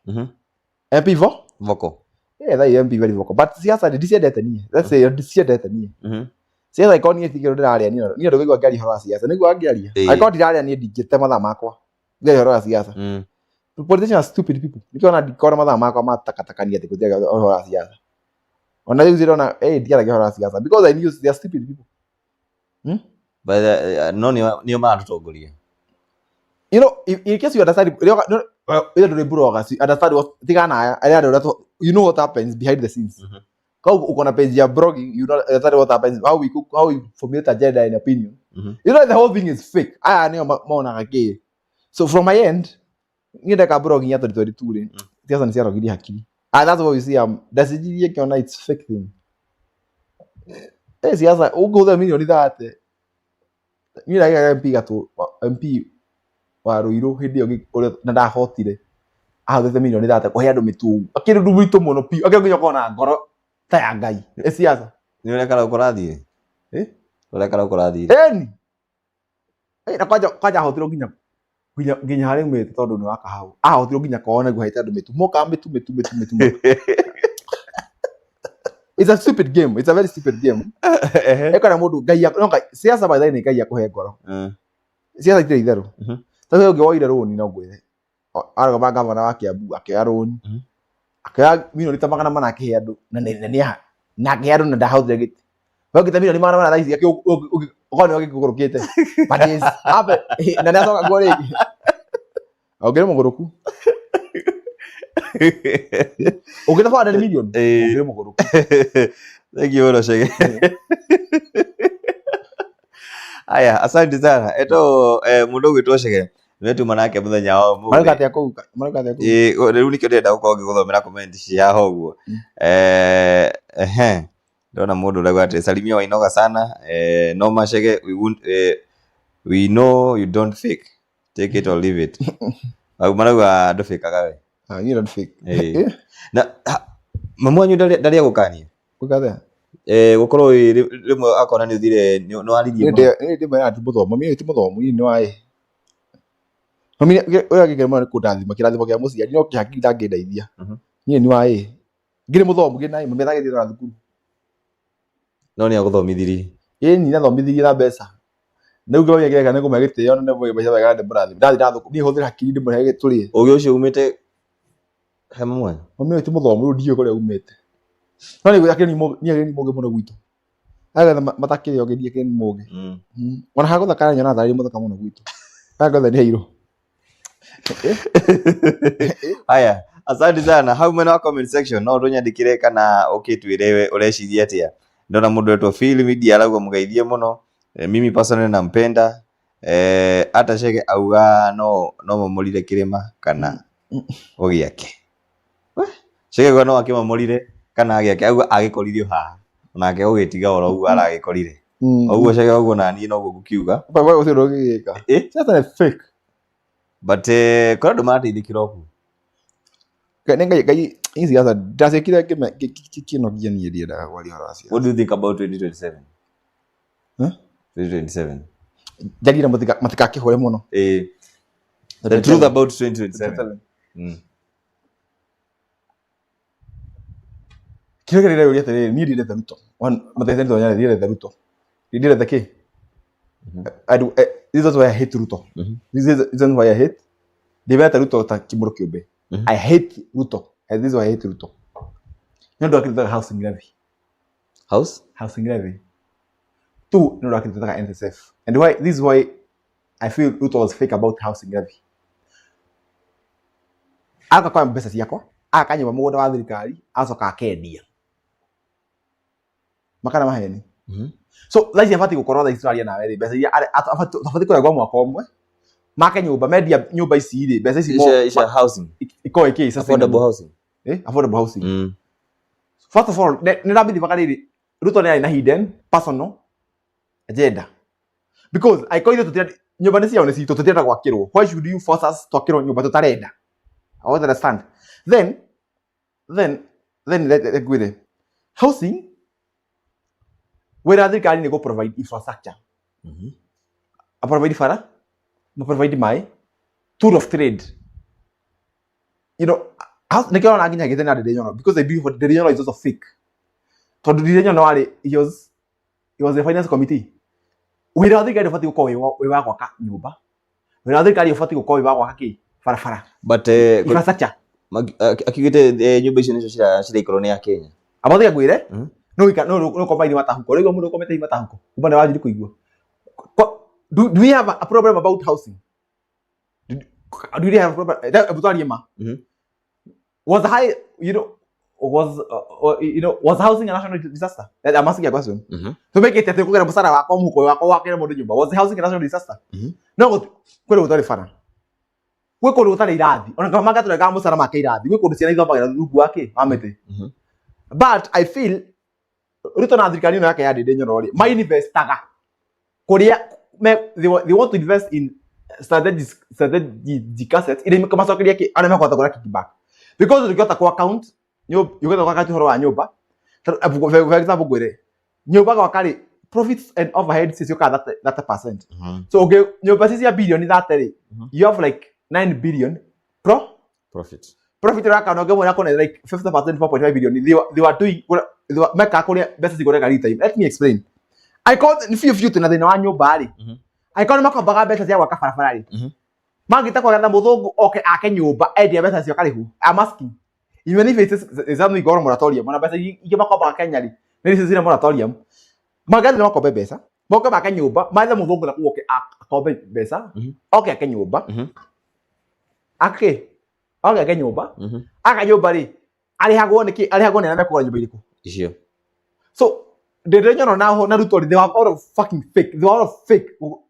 MP vo Vocal. Yeah, that MP very vocal, but siasa ndĩ ndiciendete niĩ. Let's say ndiciendete niĩ. Siasa ĩkorwo niĩ ti kĩndũ ndĩraria niĩ, niĩ ndũkũigua ngĩaria ũhoro wa siasa nĩguo angĩaria. Angĩkorwo ndiraria niĩ, ndingĩte mathaa makwa ngĩaria ũhoro wa siasa. Politicians are stupid people. Nĩkĩo ona ndikona mathaa makwa ma takatakania atĩ gũtiaria ũhoro wa siasa. Ona rĩu ndĩrona ndiaragia ũhoro wa siasa because I knew they are stupid people. But no nĩo maratũtongoria. You know, in case you understand, no, well, ndũrĩ bloggers, you understand what tigana aya arĩa andũ arĩa you know what happens behind the scenes. Kau uko na page ya blogging, you know understand what happens, how we cook, how we formulate agenda and opinion. You know the whole thing is fake. Aya nĩo monaga kĩ. So from my end, niĩ ndeka blogging ya 2022 rĩ, siasa nĩ ciarogirie hakiri. Ah, that's what you see. Ndacijirie ngĩona it's fake thing. Siasa ũngĩhũthĩra mirioni 30, niĩ ndagĩaga MP gatũ MP wa Ruiru hĩndĩ ĩyo ũrĩa na ndahotire, ahũthĩrĩte mirioni 30 kũhe andũ mĩtũngũ, akĩrĩ ũndũ mũritũ mũno biũ, akĩrĩ nginya ũkorwo na ngoro ta ya Ngai ĩ siasa. Nĩ ũrĩa Karau kũrathiĩ? Eh? Ũrĩa Karau kũrathiĩ? Ĩni. Na kwanja ahotirwo nginya harĩa aumĩte, tondũ nĩ wa kahau, ahotirwo nginya kwao nĩguo ahete andũ mĩtu, mokaga mĩtu mĩtu mĩtu mĩtu mĩtu. It's a stupid game. It's a very stupid game. Ĩkora mũndũ Ngai no Ngai siasa, by the way, nĩ Ngai akũhe ngoro. Siasa itirĩ itherũ. Tondũ ũngĩ woire rũni, no ngwĩre arũgama gavana wa Kiambu, akĩoya rũni, akĩoya milioni ta 400 akĩhe andũ na akĩhe andũ na ndahotire gĩtĩ. We ũngĩte milioni 400 thaa ici ũkorwo nĩ ũgĩkũgũrũkĩte, but it's happen na nĩ acoka kuo rĩngĩ, ũngĩrĩ mũgũrũku ũngĩte 400 million, ũngĩrĩ mũgũrũku. Thank you mũno, Chege. Aya, asante sana. Eto mũndũ ũgwĩtwo Chege nĩwe tuma nake mũthenya wa ũmũthĩ. Marauga atĩa kũu? Marauga atĩa kũu? Ĩĩ, rĩu nĩkĩo ndĩrenda gũkorwo ngĩgũthomera comment ci haha ũguo. Ehe, ndona mũndũ ũrauga atĩ salimia Wainoga sana. Noma Chege, we won't, we know you don't fake, take it or leave it. Au marauga ndũbĩkaga we. Ah, you don't fake. Ĩĩ. Na mamu wanyu ndarĩ agũkania? Gwĩka atĩa? Gũkorwo wĩ rĩmwe akona nĩ ũthire nĩ waririe mũno. Nĩ ndĩ mwena ti mũthomu, mami ti mũthomu, niĩ nĩ waĩ. Mami ũrĩa angĩkĩra mũno nĩ kũndathima kĩrathimo kĩa mũciari no kĩhakiri ndangĩndeithia. Niĩ nĩ waĩ. Ngĩrĩ mũthomu ngĩrĩ na mami ndagĩthiĩ na thukuru. No nĩ agũthomithirie. Ĩĩ ni nathomithirie na mbeca. Rĩu kĩrĩa gĩeka nĩ kũmũhe gĩtĩo na nĩ mbeca wega ndĩmũrathime. Ndathi na thukuru niĩ hũthĩra hakiri ndĩmũhe tũrĩe. Ũgĩ ũcio umĩte he mami wanyu? Mami ũyũ ti mũthomu rĩu ndiũĩ kũrĩa umĩte. No nĩ akĩrĩ nĩ mũgĩ mũno gwitũ. Agetha matakĩrĩ ogĩ niĩ akĩrĩ nĩ mũgĩ. Ona hagũthakara nyonaga tarĩ mũthaka mũno gwitũ. Hangothe nĩ hairũ. Haya, asante sana. Hau mwena wa comment section no ũtũnyandĩkĩre kana ũkĩtwĩre we ũreciria atĩa. Ndona mũndũ wetwo Phil Media arauga mũgeithie mũno. Mimi personally nampenda. Hata Chege auga no momorire kĩrĩma kana ũgĩake. Chege auga no akĩmomorire kana agĩake, auga agĩkorire o haha onake ũgĩtiga oro ũguo aragĩkorire. Ũguo Chege ũguo naniĩ noguo ngũkiuga. Baba ũcio ndũngĩgĩka. Just a fake. But kũrĩ andũ marateithĩkĩra ũguo. Ngai ngai ngai ici siasa ndaciĩkire kĩnogia niĩ ndiendaga kwaria ũhoro wa siasa. What do you think about 2027? Huh? 2027. Njagira matikakĩhũre mũno. The truth about 2027. Kĩrĩa kĩrĩa atĩrĩrĩ, niĩ ndiendete Ruto. One, Mũteti Ruto nyarĩ ndiendete Ruto. Ndiendete kĩ? I do, this is why I hate Ruto. This is this is why I hate. Ndiendete Ruto ta kĩmũrũ kĩũmbe. I hate Ruto. And this is why I hate Ruto. Nĩ ũndũ akĩrutaga housing levy. House? Housing levy. Two, nĩ ũndũ akĩrutaga NSSF. And why this is why I feel Ruto was fake about housing levy. Aka kwa mbeca ciakwa, aka nyũmba mũgũnda wa thirikari, acoka akendia. Makana maheni. So thaa ici abatiĩ gũkorwo thaa ici tũraria nawe rĩ, mbeca iria abatiĩ kũrengwo mwaka ũmwe, make nyũmba, mendia nyũmba ici rĩ, mbeca ici Icia housing. ikorwo ikĩ Affordable housing. Affordable housing. First of all, nĩ ndambithibaga rĩrĩ, Ruto nĩ arĩ na hidden personal agenda. Because angĩkorwo ithuĩ tũtirenda nyũmba nĩ ciao nĩ citũ tũtirenda gwakĩrwo, why should you force us twakĩrwo nyũmba tũtarenda? I want to understand. Then ngwĩre housing wĩra wa thirikari nĩ gũ provide infrastructure. A provide bara, ma provide maĩ, tool of trade. You know, nĩkĩo ũrona nginya gĩtĩ na Ndindi Nyoro because they believe Ndindi Nyoro is also fake. Tondũ Ndindi Nyoro arĩ he was the finance committee. Wĩra wa thirikari ũbatiĩ gũkorwo wĩ wa gwaka nyũmba. Wĩra wa thirikari ũbatiĩ gũkorwo wĩ wa gwaka kĩ? Barabara. But Infrastructure. Akiugĩte nyũmba icio nĩcio ciraikarwo nĩ Akenya. Amothe ngwĩre, no wika no no combine matahuko. Rĩu mũndũ ũkomete matahuko. Kuma nĩ wanjiri kũigua. Do we have a problem about housing? Do we have a problem? Hebu twarie ma. Was high, you know, was you know, was housing a national disaster? I'm asking a question. To make it atĩ kũgera mũcara wakwa mũhuko wakwa wakĩre mũndũ nyũmba. Was housing a national disaster? No kwĩ gũtarĩ bara. Gwĩ kũndũ gũtarĩ irathi. Ona kama mangatũrengaga mũcara make irathi. Gwĩ kũndũ ciana ithomagĩra rungu wa kĩ? Wa mĩtĩ. But I feel Ruto na thirikari ĩno yake ya Ndindi Nyoro rĩ, mainvestaga kũrĩa they want to invest in strategic assets iria ikamacokeria kĩ arĩa mekũhota kũrĩa kickback because ũngĩhota ku account ũngĩhota ku account ũhoro wa nyũmba. For example ngwĩre nyũmba gwaka rĩ, profits and overheads ciũkaga 30%. So ũngĩ nyũmba ci cia bilioni 30 rĩ, you have like 9 billion Profit. Profit ũrakana ũngĩmwĩra kũne like 50% 4.5 billion they were doing they were mekaga kũrĩa mbeca cikũrega time. Let me explain. Angĩkorwo nĩ biũ biũ twĩna thĩna wa nyũmba rĩ, angĩkorwo nĩ makombaga mbeca cia gwaka barabara rĩ, mangĩta kwagetha mũthũngũ oke ake nyũmba endia mbeca cio karĩhu. I'm asking even if it is something called moratorium, ona mbeca ingĩ makombaga Kenya rĩ, nĩ icio cina moratorium, mangĩathiĩ makombe mbeca moke make nyũmba mathe mũthũngũ na kuo oke akombe mbeca oke ake nyũmba ake oke ake nyũmba aka nyũmba rĩ, arĩhagwo nĩkĩ? Arĩhagwo nĩ arĩa mekũgũra nyũmba irĩkũ? Icio. So Ndindi Nyoro na Ruto they were all of fucking fake. They were all of fake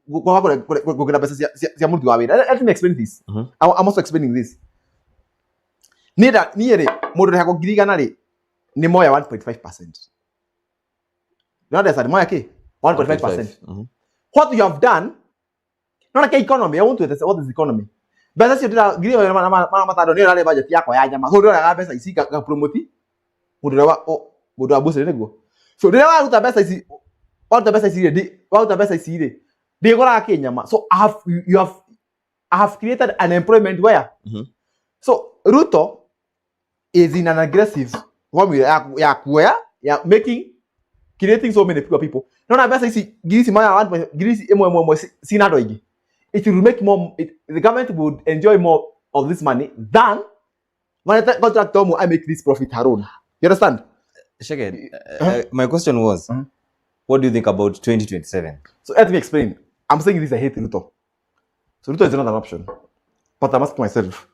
kũgĩra mbeca cia mũruti wa wĩra. Let me explain this. I'm also explaining this. Niĩ niĩ rĩ, mũndũ ũrĩhagwo 100,000 rĩ, nĩ moya 1.5%. You understand? Moya kĩ? 1.5%. What you have done, no na economy, I want to understand what is economy. Mbeca icio ndĩra ngiri ĩmwe na 500 nĩyo ĩrarĩ budget yakwa ya nyama. So ndĩroraga mbeca ici nga promote mũndũ ũrĩa wa mũndũ wa mbucĩrĩ nĩguo. So rĩrĩa waruta mbeca ici, waruta mbeca ici rĩ, waruta mbeca ici rĩ, ndĩgũraga kĩnyama. So I have, you have, I have created an employment where. So Ruto is in an aggressive formula ya kuoya, ya making, creating so many fewer people. No na mbeca ici ngiri ici maya ngiri ici ĩmwe ĩmwe ĩmwe cina andũ aingĩ. It will make more, the government would enjoy more of this money than when the contract ũmwe I make this profit alone. You understand? Shege, my question was, what do you think about 2027? So let me explain. I'm saying this, I hate Ruto. So Ruto is not an option. But I'm asking myself,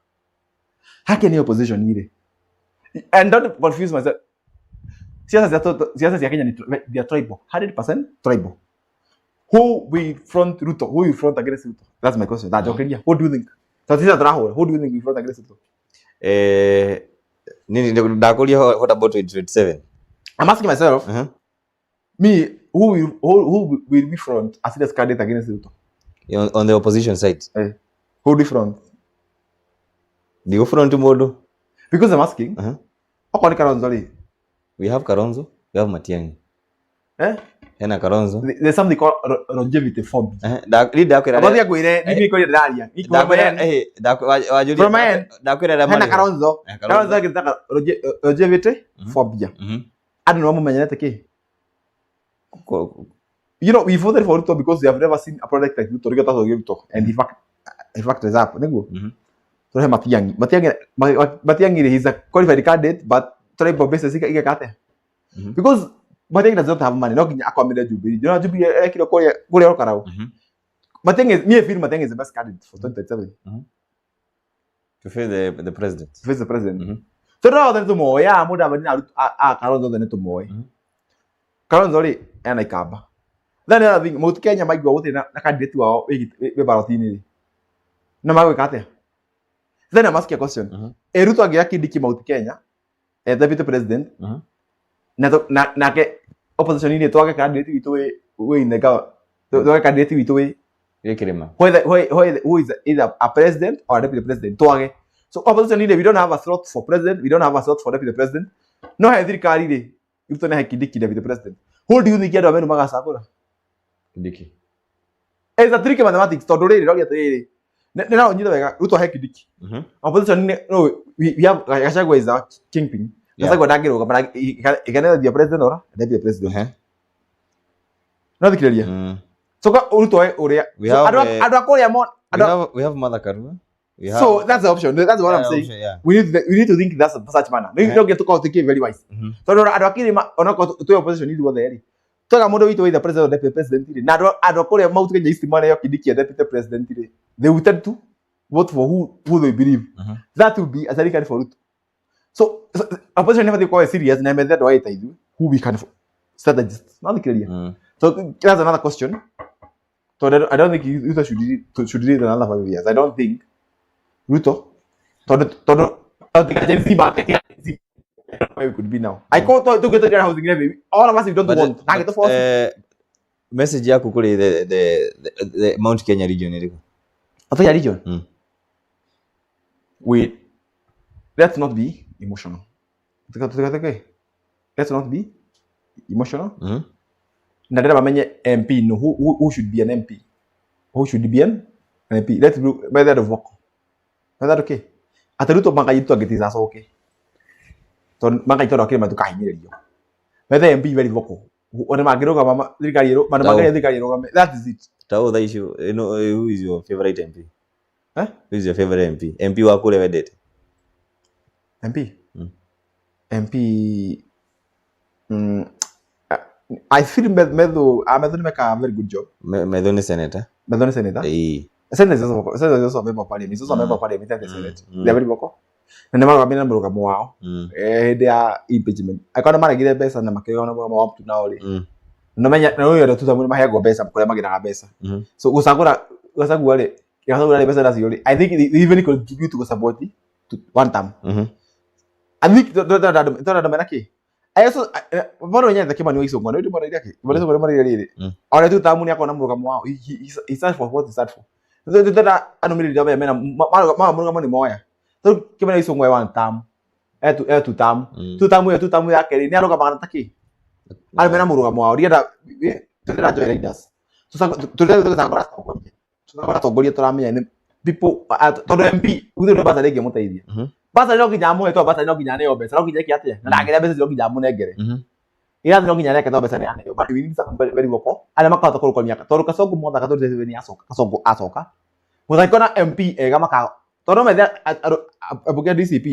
how can opposition ile? And don't confuse myself. Siasa cia Kenya ni they are tribal, 100% tribal. Who will front Ruto? Who will front against Ruto? That's my question. That's okay. What do you think? So this is Who do you think will front against Ruto? Nini ndakuria, what about 2027? I'm asking myself, me, who will we front as serious candidate against Ruto? On the opposition side. Who do we front? Ndio front mundu. Because I'm asking, okorwo nĩ Kalonzo rĩ, We have Kalonzo, we have Matiang'i. Eh? Hena Kalonzo. There's something called longevity phobia. Ni ndakwira. Abathi ngwire, ni ngwire ndĩraria. Ndakwira wajuria. From my end, Ndakwira arĩa hena marĩ ho. Kalonzo. Kalonzo. Kalonzo agĩtaka longevity phobia. Andũ nĩ mamumenyerete kĩ? We voted for Ruto because we have never seen a product like Ruto. Ruto Ruto and he fucked us up. Nĩguo? Tũrehe Matiang'i. Matiang'i Matiang'i, he's a qualified candidate, but tribal basis igeka atĩa? Because Matiang'i does not have money. No nginya akwamĩre Jubilee. You know Jubilee ekirwo kũrĩa Olkalau. Matiang'i, me, I feel Matiang'i is the best candidate for 2027. To face the president. To face the president. So no othe nĩtũmoĩ, aya Mũdavadi na a Kalonzo othe nĩtũmoĩ. Kalonzo rĩ, ena ikamba. Then the other thing, Mount Kenya maigua gũtirĩ na candidate wao wĩ ballot-inĩ rĩ. Na magwĩka atĩa? Then I'm asking a question. Ĩ Ruto angĩoya Kindiki Mount Kenya, deputy president, na nake opposition-inĩ twage candidate witũ wĩ in the twage candidate witũ wĩ Gĩ kĩrĩma. Who is either a president or a deputy president, twage. So opposition we don't have a slot for president, we don't have a slot for deputy president. No he thirikari rĩ, Ruto nĩ he Kindiki deputy president. Who do you think andũ a Meru magacagũra? Kindiki. It's a tricky mathematics, tondũ rĩrĩ roria atĩrĩrĩ, nĩ no ũnyite wega, Ruto he Kindiki. Opposition no we have Gachagua is our kingpin. Gachagua ndangĩrũgama na he can either be a president or a deputy president. No thikĩrĩria. So ka Ruto he ũrĩa We so have, andũ andũ a kũrĩa mo We have Martha Karua. We have So that's the option. That's what I'm Yeah, saying. option, yeah. We need to think that's such manner. No get to call to very wise. Tondũ andũ a kĩrĩma onakorwo twĩ opposition ithuothe rĩ, twega mũndũ witũ either president or deputy president rĩ, na andũ a kũrĩa Mount Kenya East mareo Kindiki ya deputy president rĩ, they will tend to vote for who they believe. That will be a serikali for Ruto. So opposition never gũkorwo serious na methe andũ a ta ithuĩ who we can strategists. No thikĩrĩria. So that's another question. So I don't think Ruto should lead another 5 years. I don't think Ruto. Todo Gen Z market where we could be now. I call to get to housing levy. All of us, we don't But, want. but, But, force. Message yaku kuri the Mount Kenya region iriku? Kenya region. We let's not be emotional. Let's not be emotional. Na ndĩrenda mamenye MP no who should be an MP. Who should be an MP? Let's do method of vocal. Method okay. Atĩ Ruto mangai tu angĩtiza acoke. Tondũ mangai tondũ akĩrĩ matukahinyĩrĩrio. Methe MP very vocal. Ona mangĩrũgama thirikari ĩrũ- Tau. mangai thirikari ĩrũgame. That is it. Ta thaa ici, who is your favorite MP? Eh? Who is your favorite MP? MP waku ũrĩa wendete? MP. MP, I feel Methu, Methu nĩ meka a very good job. Methu nĩ senator. Methu nĩ senator. Ĩĩ. Senator is also, senator is also a member of parliament. He's also a member of parliament in the Senate. They are very vocal. Na nĩ marũgamire na mũrũgamo wao. Hĩndĩ ya impeachment. Angĩkorwo nĩ maregire mbeca na makĩrũgama na mũrũgamo wao up to now rĩ. Na menya na ũyũ andũ tu nĩ maheagwo mbeca kũrĩa magĩraga mbeca. So gũcagũra Gachagua rĩ, Gachagua rĩ mbeca nacio rĩ, I think they even contribute to support to one term. I think tondũ andũ mena kĩ? I also bado nyendete Kimani wa Ichung'wa, nĩ ndĩ mwana kĩ? Kimani wa Ichung'wa nĩ marire rĩrĩ. Ona tu tamu nĩ akorwo na mũrũgamo wao. He stands for what he stands for. Tondũ anũmĩrĩri arĩa mena ma mũrũgamo nĩ moya. Tondũ Kimani wa Ichung'wa one term. E two term. Two term ĩyo, two term ya kerĩ nĩ arũgamaga ta kĩ? Andũ mena mũrũgamo wao ndienda tũrenda joy riders. Tũrenda tũgĩcagũra atongoria. Tũcagũra atongoria tũramenya nĩ people tondũ MP gũtirĩ ũndũ bursary ĩngĩmũteithia. Bursary no nginya amũhe, tondũ bursary no nginya aneo mbeca, no nginya eke atĩa? Na ndangĩrĩa mbeca icio no nginya amũnengere. Irathi no nginya areke tondũ mbeca nĩ aneo. But we need some very, very vocal arĩa makahota kũrũgamia tondũ Kasongo Mwathaka 2027 nĩ acoka, Kasongo acoka. Mũthaki na MP ega maka tondũ no methe ambunge a DCP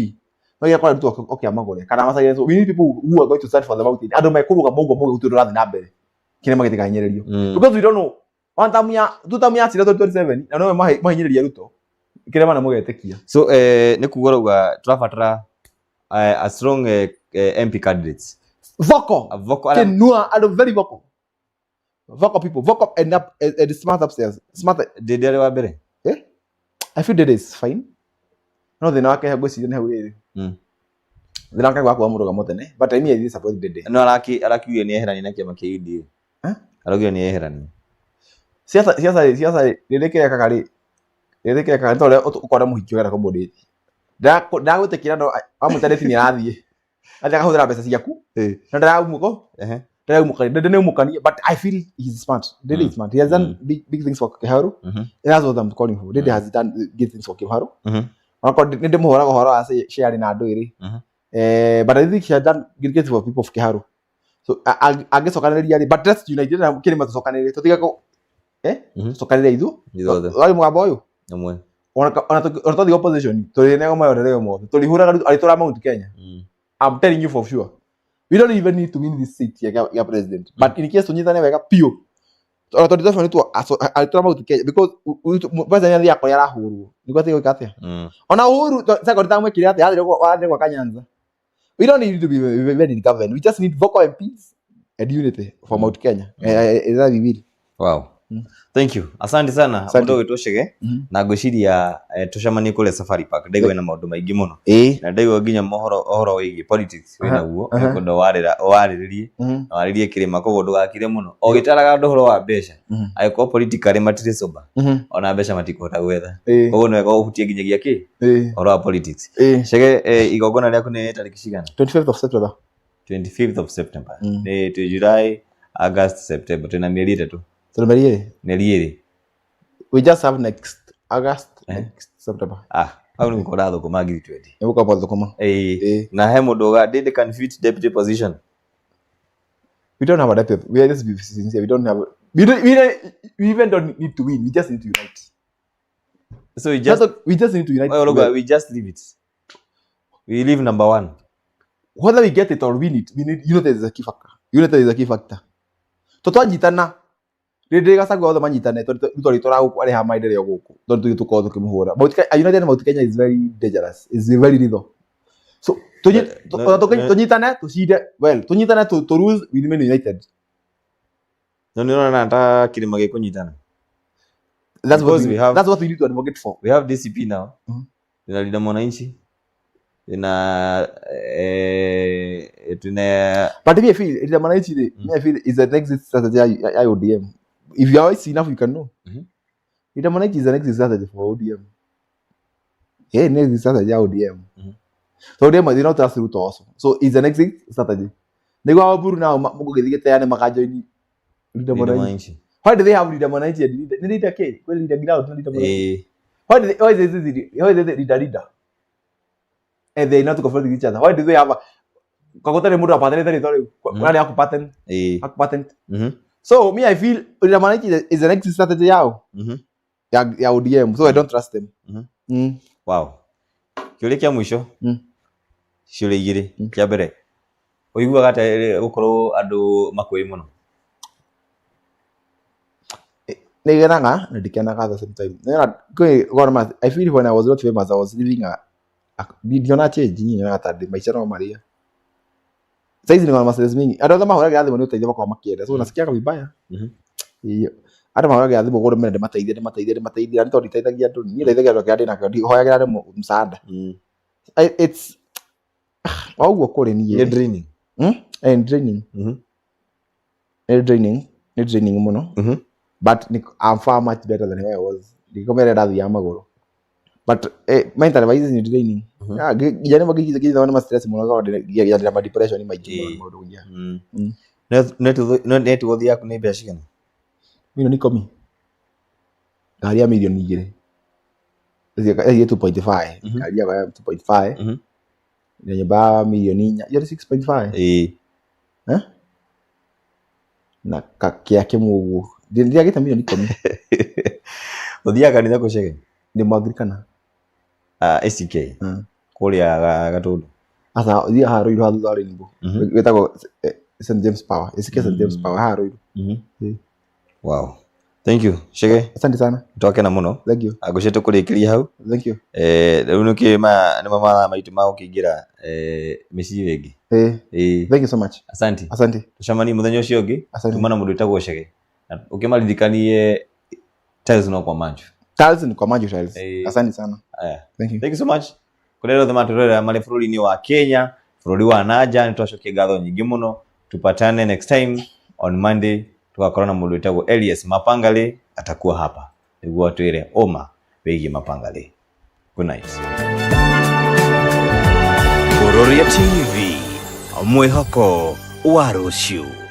no nginya kora arutwo oke amagũre kana macarie. So we need people who are going to stand for the mountain, andũ mekũrũgama ũguo mauge gũtirĩ ũndũ ũrathiĩ na mbere kĩrĩa magĩtikahinyĩrĩrio, because we don't know one term ya two term ya cira 2027 na no mahinyĩrĩria Ruto kĩrĩa mana mũgetĩkia. So nĩ kuga rauga tũrabatara a strong MP candidates. Vocal. A vocal arĩa- Kenua andũ very vocal, vocal people, vocal and up and smart upstairs, smart. Ndĩndĩ arĩ wa mbere. I feel that is fine, no thĩna wake ngwĩciria nĩ hau rĩrĩ, thĩna wake gwa kwaga mũrũgamo tene, but I mean, I support Dede. No arakiugire nĩ eheranie na kĩama kĩa UDA. Eh? Araugire nĩ eheranie. Siasa, siasa, siasa rĩrĩ kĩrekaga rĩ, rĩrĩ kĩrekaga nĩ ta ũrĩa ũkona mũhiki ũrenda kũmũdate, ndagwĩtĩkĩra, no wamwĩta date nĩ arathiĩ athiĩ akahũthĩra mbeca ciaku na ndaraumũko ndaraumũkania, ndende nĩ umũkanie, but I feel he's smart. Dede is smart. He has done big, big things for Kiharu. That's what I'm calling for. Dede has done good things for Kiharu. Onakorwo nĩ ndĩmũhũraga ũhoro wa sharing na andũ ĩrĩ, but I think he has done good things for people of Kiharu, so angĩcokanĩrĩria rĩ, but let's unite na kĩrĩma, tũcokanĩrĩrie, tũtige kũ tũcokanĩrĩre ithuĩ Ithuothe. Warĩ mũgambo ũyũ. Ĩmwe. Ona twathiĩ opposition tũrĩ maendeleo mothe tũrihũraga arĩtũra Mount Kenya. I'm telling you for sure, we don't even need to win this seat ya president, but in case tunyitane wega piũ, ona tondũ tũcio nĩtuo arĩtũra Mount Kenya, because president athiaga kũrĩa arahũrwo nĩguo atige gwĩka atĩa. Ona Uhuru second term ekire atĩa? Athire gwaka Nyanza. We don't need to be very in government, we just need vocal MPs and unity for Mount Kenya. That we will. Wow. Thank you. Asante sana. Asante. Mũndũ ũgwĩtwo Chege na ngwĩciria tũcemanie kũrĩa Safari Park. Ndaigua ĩna maũndũ maingĩ mũno. Na ndaigua nginya mohoro ũhoro wĩgiĩ politics wĩ naguo. Kwenda warĩrĩrie na warĩrie kĩrĩma, koguo ndũgakire mũno. O gĩtaraga andũ ũhoro wa mbeca. Angĩkorwo politically matirĩ sober, ona mbeca matikũhota gwetha. Koguo nĩ wega ũhutie nginyagia kĩ? Ũhoro wa politics. Chege, igongona rĩaku nĩ tarĩki cigana? 25th of September. 25th of September. Nĩ twĩ July, August, September. Twĩna mĩeri 3. Tondũ mĩeri 2. Mĩeri 2. We just have next August, next September. Ah, hau nĩ gũkorwo thũkũma 20,000. Nĩ gũkorwo thũkũma. Ĩĩ. Na he mũndũ uga Dede can fit deputy position. We don't have a deputy. We are just be sincere. We don't have. We don't. We even don't need to win. We just need to unite. So we just We just need to unite. Well, look, we just leave it. We leave number one. Whether we get it or win it, we need unity is a key factor. Unity is a key factor. Tũtwanyitana rĩndĩ Gachagua othe manyitane, tondũ Ruto arĩtwara gũkũ arĩha maendeleo gũkũ, tondũ tũgĩ tũkorwo tũkĩmũhũra. Mount Kenya, United Mount Kenya is very dangerous, is very lethal. So tũnyitane tũcinde, well, tũnyitane to lose, we remain united. No nĩ ũrona ta kĩrĩma gĩkũnyitana. That's what Because we, that's what we need to advocate for. We have DCP now. Tuna Linda Mwananchi. Tuna But me I feel Linda Mwananchi rĩ, me I feel is an exit strategy ya ODM. If you are wise enough, you can know. Linda Mwananchi is an exit strategy for ODM. Yeah, an exit strategy ya ODM. So ODM they not trust Ruto also. So it's an exit strategy. Nĩguo Waburu nao mũgũgĩthiĩ gĩteane makajoini Linda Linda Mwananchi. Mwananchi. Why do they have Linda Mwananchi and Linda, nĩ Linda K? Kwĩ Linda Ground na Linda Mwananchi. Why is it Linda Linda? And they not confronting each other. Why do they have a kagotare mũndũ apatenete rĩtwa rĩu? Nani akupatent? Akupatent. So me I feel Linda Mwananchi is an exit strategy yao. Ya ODM. So I don't trust them. Wow. Kĩũria kĩa mũico. Ciũria igĩrĩ. Kĩa mbere, ũiguaga atĩa gũkorwo andũ makũĩ mũno? Nĩgenaga na ndikenaga at the same time. Nĩgenaga kwĩ ũkona I feel when I was not famous, I was living a ndiona change, niĩ nyonaga ta ndĩ maica no marĩa. Saizi niko na ma-stress mingi. Andũ othe mahũragĩra thimũ nĩ ũteithio makoragwo makĩenda. So nasikiaga vibaya. Ĩĩ. Andũ mahũragĩra thimũ kũndũ mena ndĩmateithie, ndĩmateithie, ndĩmateithie. Na nĩ tondũ nditeithagia andũ. Niĩ ndeithagia andũ kĩrĩa ndĩnakĩo. Ndihoyagĩra andũ msaada. It's o ũguo kũrĩ niĩ. Nĩ draining. Eh, draining. Nĩ draining. Nĩ draining mũno. But I'm far much better than where I was. Ndikomere ndathiaga magũrũ. But mentally wise ni draining. Yeah, nginya nĩ ma stress mũno, ngorwo ndĩna ma depression maingĩ mũno maũndũ nginya. Net worth yaku nĩ mbeca cigana? Milioni 10, ngari ya milioni 2, ĩthiĩ 2.5. Ngari yakwa ya 2.5 na nyũmba ya milioni 4, iyo nĩ 6.5. Eh? Na kakĩa kĩmwe ũguo ndiagĩte milioni 10. Ũthiaga kanitha kũ, Chege? Ndĩ Mũangirikana. Ah, ACK? Kũrĩa Gatũndũ? Aca, thiĩ haha Ruiru, haha thutha wa Rainbow. Wĩtagwo St James Power, ACK St James Power haha Ruiru. Wow, thank you, Chege. Asante sana. Twakena mũno. Thank you. Ngwĩciria tũkũrĩkĩria hau. Thank you. Rĩu nĩkĩ maya nĩmo mathaa maitũ ma gũkĩingĩra mĩciĩ rĩngĩ. Thank you so much. Asante. Asante. Tũcemanie mũthenya ũcio ũngĩ. Asante. Tuma na mũndũ wĩtagwo Chege na ũkĩmaririkanie tiles no kwa manju. Tiles ni kwa Manju Tiles. Asante sana. Aya. Thank you. Thank you so much kũrĩa othe matũrorera marĩ bũrũri-inĩ wa Kenya, bũrũri wa nanja, nĩ twacokia ngatho nyingĩ mũno. Tupatane next time on Monday, tugakorwo na mũndũ wĩtagwo Elias Mapangale, atakuwa hapa nĩguo atwĩre ũma wĩgiĩ Mapangale. Good night. Kuroria TV, mwĩhoko wa rũciũ.